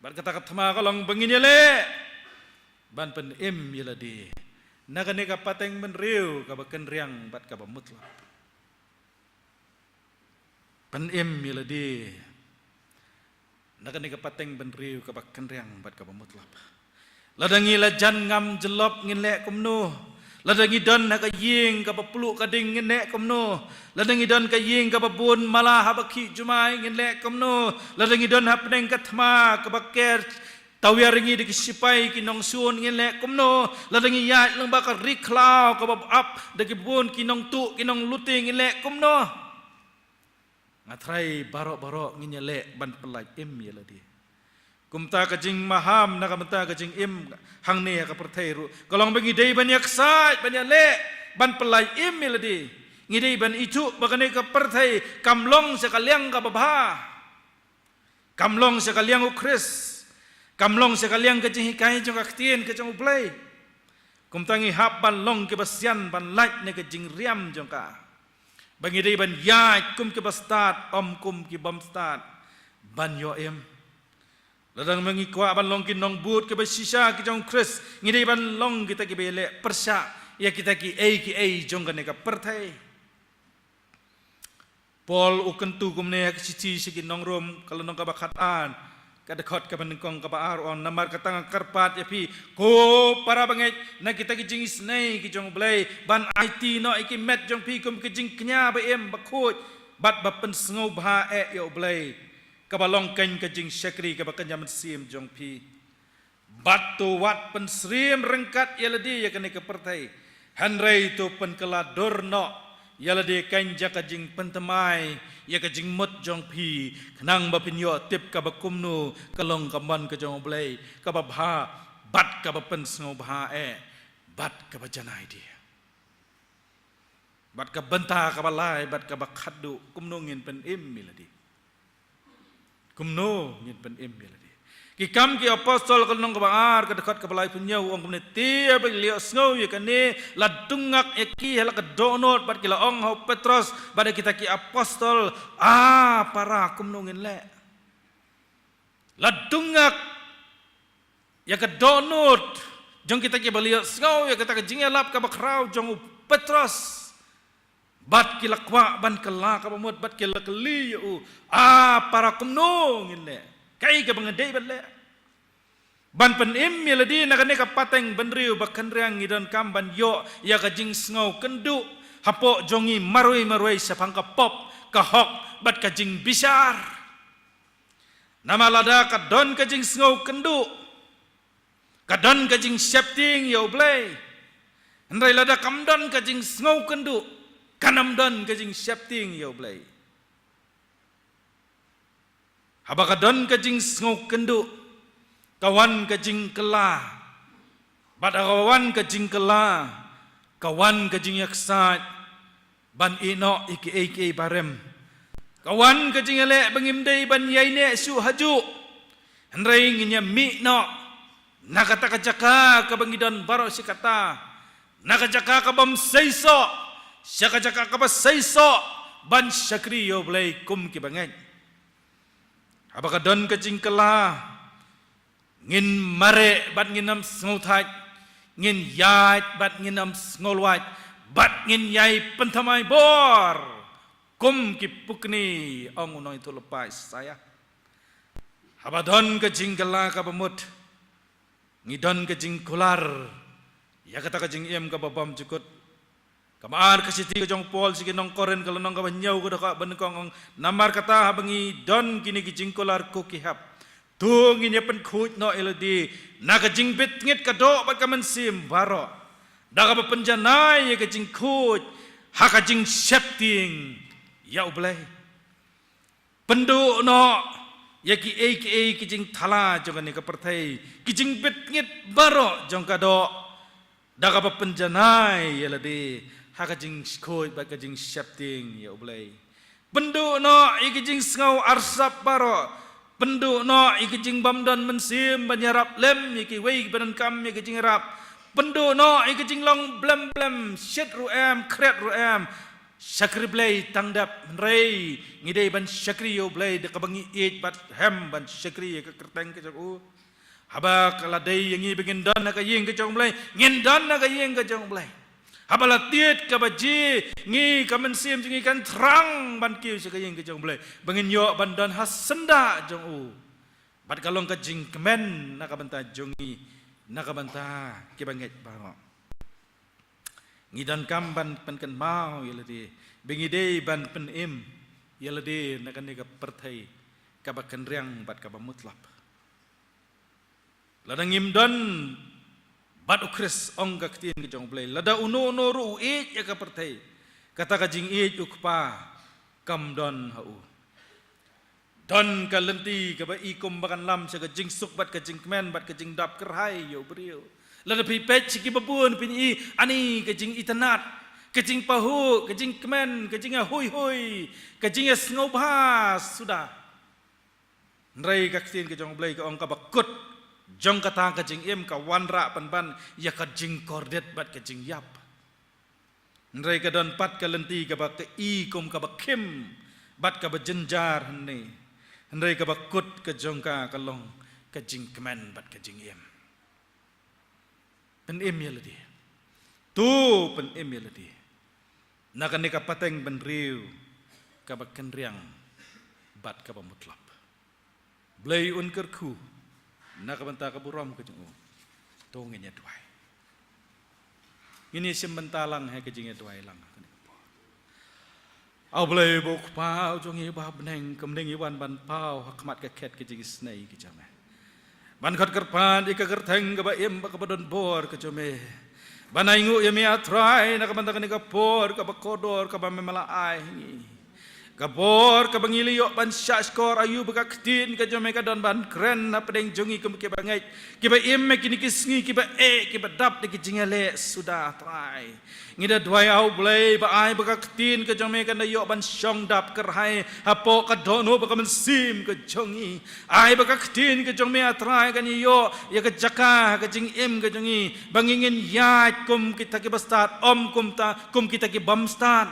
Bad kata ka thma ka long ba ngin ïaleh ban pynim ïa lade na kane ka pateng bynriew kaba kynriang bad kaba mutlop. Pynim ïa lade na kane ka pateng bynriew kaba kynriang bad kaba mutlop. Lada ngi la jan ngam jyllop ngin leh kumno? Lada ngi don ha ka ïing kaba pluh ka ding ngin leh kumno? Lada ngi don ka ïing kaba bun mala haba khih jumai ngin leh kumno? Lada ngi don hapdeng ka thma kaba ker tawiar ïa ngi da ki sipai ki nongshun ngin leh kumno? Lada ngi ïaid lyngba ka ri khlaw kaba ap da ki bun ki nongtuh ki nonglute ngin leh kumno? Nga tharai baroh baroh ngin ïaleh ban pyllait im ïa lade. Kumta ka jingmaham na ka bynta ka jingim hangne ha ka pyrthei ruh ka long ba ngi dei ban ïaksaid ban ïaleh ban pyllait im ïa lade. Ngi dei ban ithuh ba kane ka pyrthei kam long sha ka liang kaba bha. Kam long sha ka liang U Khrist. Kam long sha ka liang ka jinghikai jong ka ktien ka jong U Blei. Kumta ngi hap ban long kiba sian ban lait na ka jingriam jong ka, ba ngi dei ban ïaid kum kiba stad, ym kum ki bym stad, ban ïoh im. Lada ngi kwah ban long ki nongbud kiba shisha ki jong Khrist, ngi dei ban long kita kiba ïaleh pyrshah ïa kita kiei kiei jong kane ka pyrthei. Paul u kyntu kumne ha ka shithi sha ki nong Rom, ka lynnong kaba khatar, ka dkhot kaba nyngkong, kaba ar, u ong: Namar kata nga kyrpad ïa phi, ko para bangeit, na kita ki jingisynei ki jong U Blei, ban aiti noh ïa ki met jong phi kum ki jingkñia ba im, ba khuid, bad ba pynsngewbha eh ïa U Blei, kaba long kein ka jingshakri kaba kynja mynsiem jong phi. Bad to wat pynsyriem ryngkat ïa lade ïa kane ka pyrthei, hynrei to pynkylla dur noh ïa lade kein da ka jingpynthymmai ïa ka jingmut jong phi, khnang ba phin ïoh tip kaba kumno ka long ka mon ka jong U Blei, kaba bha, bad kaba pynsngewbha eh, bad kaba janai de. Bad ka bynta kaba lai, bad kaba khatduh, kumno ngin pynim ïa lade? Kumno ngin pynim ïa lade? Ki Kam ki Apostol, ka lynnong kaba ar, ka dkhot kaba laiphew hynñiew, u ong kumne: Te haba ki la ïohsngew ïa kane, la dungak ïa ki ha la ka dohnud, bad ki la ong ha u Petros bad ïa kita ki apostol: A para, kumno ngin leh? La dungak ïa ka dohnud jong kita kiba la ïohsngew ïa kata ka jingïalap kaba khraw jong u Petros. Bad ki la kwah ban kylla kaba mut, bad ki la kylli ïa u: A para, kumno ngin leh? Kaei kaba ngi dei ban leh? Ban pynim ïa lade na kane ka pateng bynriew ba khynriang, ngi donkam ban ïoh ïa ka jingsngew kynduh hapoh jong ngi marwei marwei shaphang ka pop, ka hok, bad ka jingbishar. Namar lada ka don ka jingsngew kynduh, ka don ka jingsheptieng ïa U Blei. Hynrei lada kam don ka jingsngew kynduh, kan ym don ka jingsheptieng ïa U Blei. Haba ka don ka jingsngew kynduh, ka wan ka jingkylla. Bad haba ka wan ka jingkylla, ka wan ka jingïaksaid ban ïeh noh ïa kiei kiei barim. Ka wan ka jingïaleh ba ngim dei ban ïaineh shuh hajuh, hynrei ngin ïamih noh na kata ka jaka kaba ngi don baroh shi katta, na ka jaka ka bym seisoh sha ka jaka kaba seisoh, ban shakri ïa U Blei kum ki bangeit. Haba ka don ka jingkylla, ngin mareh bad ngin ym sngewthait, ngin ïaid bad ngin ym sngewlwait, bad ngin ïai pynthymmai bor kum ki pukni, ong u nongïathuhlypa Isaiah. Haba don ka jingkylla kaba mut, ngi don ka jingkular ïa kata ka jingim kaba bymjukut. Kaba ar, ka shithi ka jong u Paul sha ki nong Korinth, ka lynnong kaba hynñiew, ka dkhot ba nyngkong, ong: Namar kata, haba ngi don kine ki jingkular, ko ki hep, to ngin ïa pynkhuid noh ïa lade na ka jingbit ngit ka doh bad ka mynsiem baroh, da kaba pynjanai ïa ka jingkhuid ha ka jingsheptieng ïa U Blei. Pynduh noh ïa kiei kiei ki jingthala jong kane ka pyrthei, ki jingbit ngit baroh jong ka doh, da kaba pynjanai ïa lade ha ka jingkhuid bad ka jingsheptieng ïa U Blei. Pynduh noh ïa ki jingsngew arsap baroh. Pynduh noh ïa ki jingbymdon mynsiem ban ïarap lem ïa kiwei kiba donkam ïa ki jingïarap. Pynduh noh ïa ki jinglong blem blem, shit ruh em, khriat ruh em. Shakri Blei tang dep, hynrei ngi dei ban shakri ïa U Blei da kaba ngi ïeit bad hem ban shakri ïa ka kyrteng ka jong U. Haba ka la dei ïa ngi ba ngin don ha ka ïing ka jong U Blei, ngin don ha ka ïing ka jong U Blei. Haba la tied kaba jia, ngi, ka mynsiem jong ngi kan thrang ban kiew sha ka ïing ka jong U Blei, ba ngin ïoh ban don ha syndah jong U. Bad ka long ka jingkmen na ka bynta jong ngi, na ka bynta kiba ngeit baroh. Ngi donkam ban pynkynmaw ïa lade ba ngi dei ban pynim ïa lade na kane ka pyrthei kaba kynriang bad kaba mutlop. Lada ngim don bad U Khrist, ong ka ktien ka jong U Blei, lada uno uno ruh u ïeit ïa ka pyrthei, kata ka jingïeit U Kpa kam don ha u. Don ka lynti kaba i kum ba kan lam sha ka jingsuk bad ka jingkmen bad ka jingdap kyrhai ïa u briew. Lada phi peit sha kiba bun phin i, ani ka jingitynnad, ka jingpahuh, ka jingkmen, ka jingïahuihui, ka jingïasngewbha suda. Hynrei ka ktien ka jong U Blei ka ong kaba kut, jong kata ka jingim ka wanrah pynban ïa ka jingkordit bad ka jingïap. Hynrei ka don pat ka lynti kaba ka i kum kaba khim bad kaba jynjar hangne. Hynrei kaba kut ka jong ka ka long ka jingkmen bad ka jingim. Pynim ïa lade. To pynim ïa lade na kane ka pateng bynriew kaba kynriang bad kaba mutlop. Blei un kyrkhu na ka bynta ka burom ka jong u. To ngin ïa duwai. Ngin ïa shim bynta lang ha ka jingïaduwai lang ha kane ka por. A Blei ba u Kpa u jong ngi ba ha bneng, kumne ngi wan ban paw ha khmat ka khet ka jingisynei ka jong me, ban khot kyrpad ïa ka kyrteng kaba im bad kaba don bor ka jong me, ban ainguh ïa me A Trai na ka bynta kane ka por kaba kordor kaba me la ai ha ngi. Ka bor kaba ngi la ïoh ban shahshkor aïu ba ka ktien ka jong me ka don ban kren hapdeng jong ngi kum kiba ngeit, kiba im ha kine ki sngi, kiba eh, kiba dap da ki jingïaleh suda, A Trai. Ngi da duwai, A Blei, ba ai ba ka ktien ka jong me kan da ïoh ban shong dap kyrhai hapoh ka dohnud bad ka mynsiem ka jong ngi. Ai ba ka ktien ka jong me, A Trai, kan ïoh ïa ka jaka ha ka jingim ka jong ngi, ba ngi ngin ïaid kum kita kiba stad, ym kum ta, kum kita ki bym stad.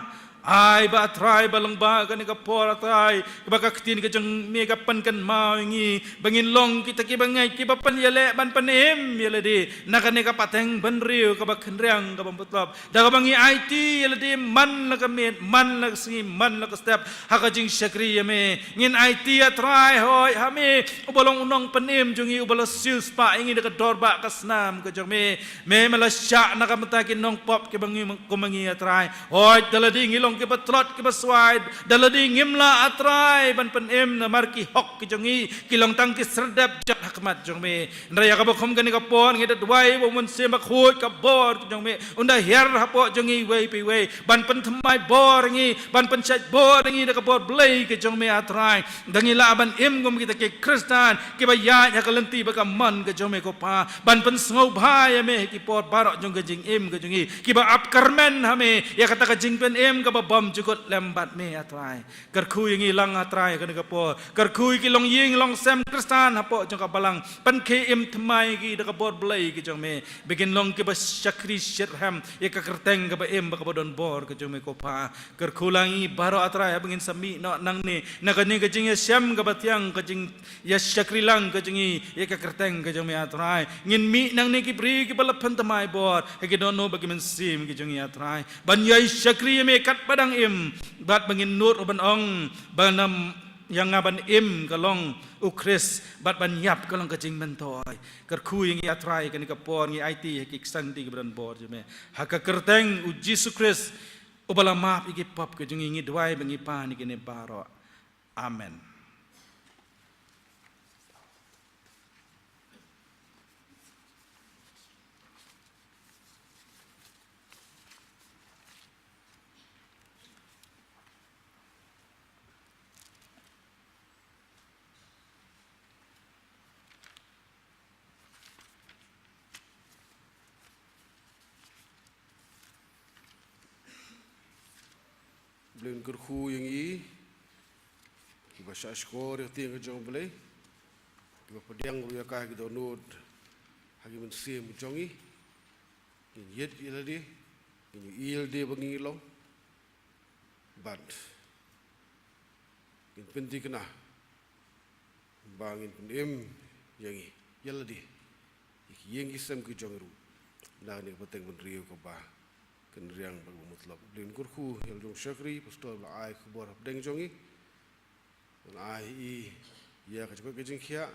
Ai ba, A Trai, ba lyngba kane ka por, A Trai, ba ka ktien ka jong me ka pynkynmaw ïa ngi ba ngin long kita kiba ngeit, kiba pynïaleh ban pynim ïa lade na kane ka pateng bynriew kaba kynriang kaba mutlop, da kaba ngi aiti ïa lade man la ka miet, man la ka sngi, man la ka step ha ka jingshakri ïa me. Ngin aiti, A Trai, hooid ha me uba long u nongpynim jong ngi, uba la siewspah ïa ngi da ka dorbah ka snam ka jong me. Me, me la shah na ka bynta ki nongpop kiba ngi, kum ma ngi, A Trai. Hooid, da lade ngi long kiba tlot kiba swai, da lade ngim lah, A Trai, ban pynim namar ki hok ki jong ngi ki long tang ki serdep jot ha khmat jong me. Hynrei ïa kaba kum kane ka por ngi da duwai ba u Mynsiem Bakhuid, ka bor ka jong me un da hiar hapoh jong ngi iwei pa iwei, ban pynthymmai bor ïa ngi, ban pynshait bor ïa ngi da ka bor Blei ka jong me, A Trai. Da ngi lah ban im kum kita ki Khristan kiba ïaid ha ka lynti bad ka mon ka jong me, ko Pa, ban pynsngewbha ïa me ha ki por baroh jong ka jingim ka jong ngi, kiba ap kyrmen ha me ïa kata ka jingpynim kaba bym jukut lem bad me, A Trai. Kyrkhu ïa ngi lang, A Trai, kane ka por. Kyrkhu ïa ki longïing longsem Khristan hapoh jong ka balang, pynkhie im thymmai ïa ki da ka bor Blei ka jong me, ba kin long kiba shakri shitrhem ïa ka kyrteng kaba im bad kaba don bor ka jong me, ko Pa. Kyrkhu lang ïa ngi baroh, A Trai, haba ngin sa mih noh nangne na kane ka jingïashem kaba thiang, ka jingïashakri lang ka jong ngi ïa ka kyrteng ka jong me, A Trai. Ngin mih nangne ki briew kiba la pynthymmai bor ha ki dohnud bad ki mynsiem ki jong ngi, A Trai, ban ïai shakri ïa me katba dang im, bad ba ngin nud ruh ban ong ba na ïa nga ban im ka long U Khrist, bad ban ïap ka long ka jingmyntoi. Kyrkhu ïa ngi, A Trai, kane ka por ngi aiti ha ki ksangti kiba don bor jong me, ha ka kyrteng U Jisu Khrist, uba la map ïa ki pop ka jong ngi, ngi duwai bad ngi pan ïa kine baroh. Amen. Blei un kyrkhu ïa ngi kiba shahshkor ïa ka ktien ka jong U Blei, kiba pdiang ruh ïa ka ha ki dohnud ha ki mynsiem jong ngi. Ngin ïeit ïa lade, ngin ïohi ïa lade ba ngi long, bad ngin pynthikna ba ngin pynim ïa ngi, ïa lade, ïa ki ïing ki sem ki jong ngi ruh, na kane ka pateng bynriew kaba kynriang bad kaba mutlop. Blei un kyrkhu ïa la jong u shakri pastor ba la ai khubor hapdeng jong ngi. Ngan ai ha i ïa ka jingkoit ka jingkhiah.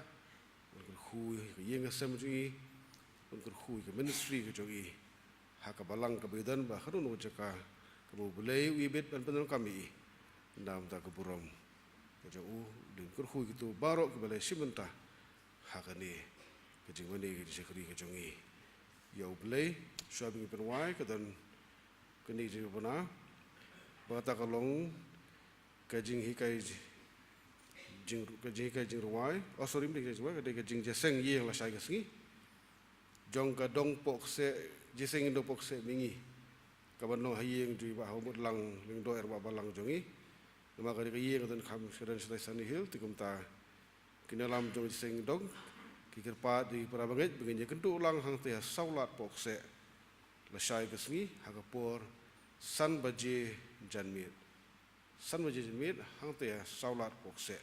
Ngan kyrkhu ïa ka ïing ka sem jong i. Ngan kyrkhu ïa ka ministry ka jong i ha ka balang kaba i don, bad ha kano kano ka jaka kaba U Blei u ibit ban pyndonkam ïa i na ka bynta ka burom ka jong u. Ngan kyrkhu ïa kito baroh kiba la shim bynta ha kane ka jingmane, ka jingshakri ka jong i ïa U Blei. Shuwa ba ngin pynwai, ka don kane ka jingpynbna ba kata ka long ka jinghikai jing, ka jinghikai jingrwai. Oh, sorry, ym dei ka jingrwai, ka dei ka jingjaseng ïing lashai ka sngi jong ka Dongpohkseh, Jingïaseng Dongpohkseh Mihngi, kaban long ha ïing jong i Bah Hawmutlang Lyngdoh, rangbah balang jong i. Namar ka dei ka ïing ka don kham shadien shatai Sunny Hill, te kumta ki nongïalam jong ka Jingïaseng Dong Ki kyrpad ïa ki para bangeit ba ngin ïakynduh lang hangta ha saw lad pokseh lashai ka sngi ha ka por san baje janmiet. San baje janmiet hangta ha saw lad pokseh.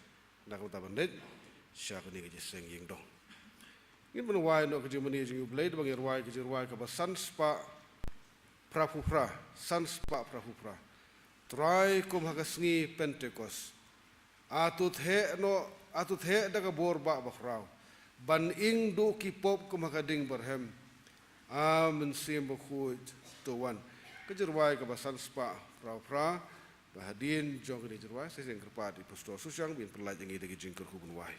Na ka bynta ban leit sha kane ka jingïaseng ïingdong. Ngin pynwai noh ka jingmane jong U Blei da ba ngin rwai ka jingrwai kaba san spah phra phew phra, san spah phra phew phra. Trai, kum ha ka sngi Pentekost, ato theh noh, ato theh da ka bor ba bakhraw, ban ing duh ki pop kum ha ka ding barhem. A Mynsiem Bakhuid, to wan. Ka jingrwai kaba san spah phra phew phra. Ba hadien jong kane ka jingrwai sa shisien kyrpad ïa u Pastor Sushang ban pynlait ïa ngi da ka jingkyrkhu ban wai.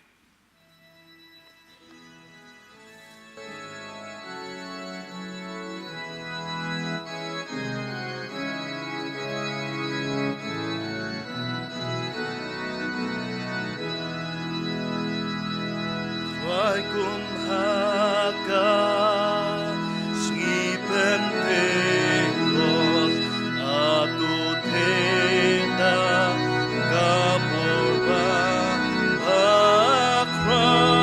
Wai kum ha ka sngi Pentekost, ato theh da ka bor ba bakhraw,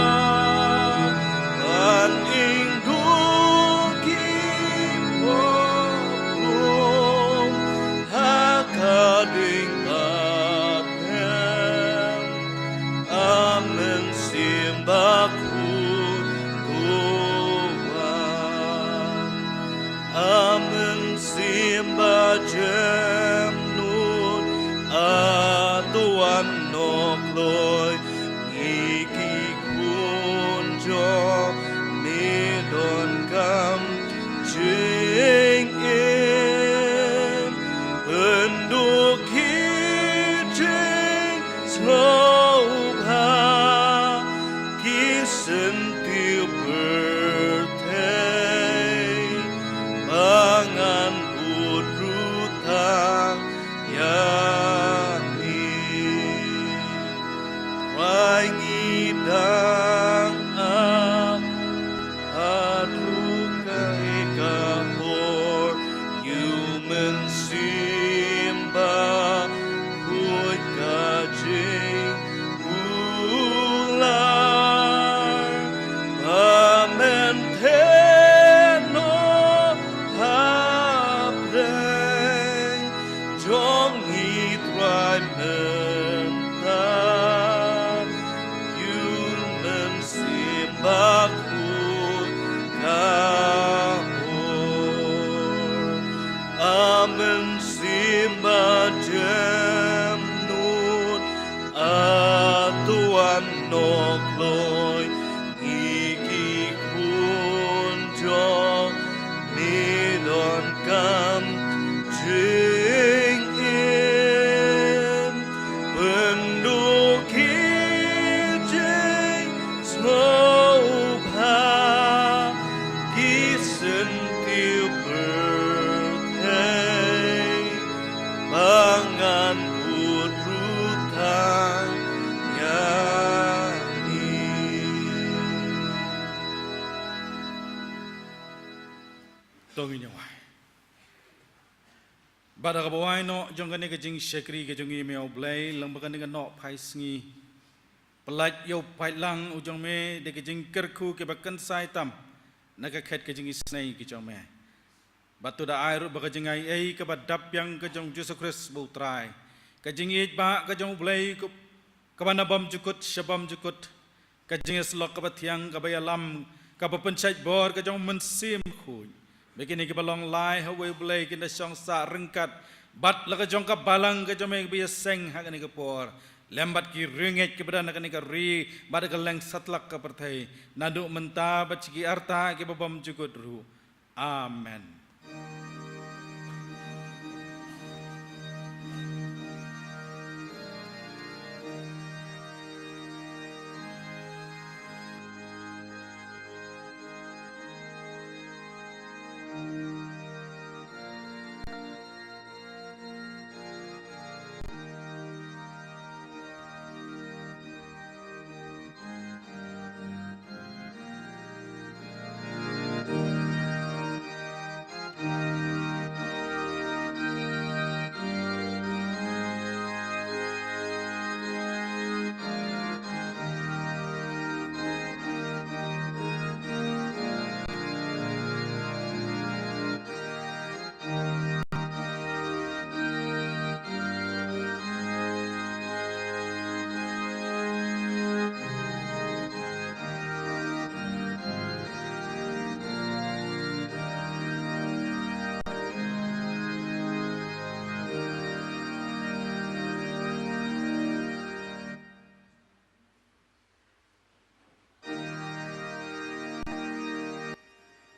ban ing duh ki pop kum ha ka ding barhem. A Mynsiem Bakhuid, to wan. A Mynsiem Bajemnud, ato wan noh kloi. Ngi ki khun jong me donkam jingim, pynduh ki jingsngewbha, ki syntiew pyrthei, ba ngan bud ruh tang ïa me. Trai, ngi dang ap haduh kaei ka por, ïa U Mynsiem Bakhuid ka jingkular, ba men theh noh hapdeng jong ngi Trai mynta. Ïa U Mynsiem Bakhuid ka bor. A Mynsiem Bajemnud, ato wan noh kloi. Ngi ki khun jong me donkam jingim, pynduh ki jingsngewbha, ki syntiew pyrthei, ba ngan bud ruh tang ïa me. To ngin ïa wai. Bad ha kaba wai noh jong kane ka jingshakri ka jong ngi, me U Blei, lyngba kane ka nohphai sngi, pyllait ïa u paidlang u jong me da ka jingkyrkhu kaba kynsai tam na ka khet ka jingisynei ka jong me. Bad to da ai ruh ba ka jingaiei kaba dap biang ka jong U Jisu Khrist ba U Trai, ka jingïeit ba ka jong U Blei, ka, kaba na bymjukut sha bymjukut, ka jingïasyllok kaba thiang, kaba ïalam, kaba pynshait bor ka jong U Mynsiem Bakhuid, ba kine kiba long lai ha uwei U Blei kin da shong sah ryngkat bad la ka jong ka balang ka jong me kaba ïaseng ha kane ka por, lem bad ki riewngeit kiba don ha kane ka ri bad ha ka leng satlak ka pyrthei, naduh mynta bad sha ki arta kiba bymjukut ruh. Amen.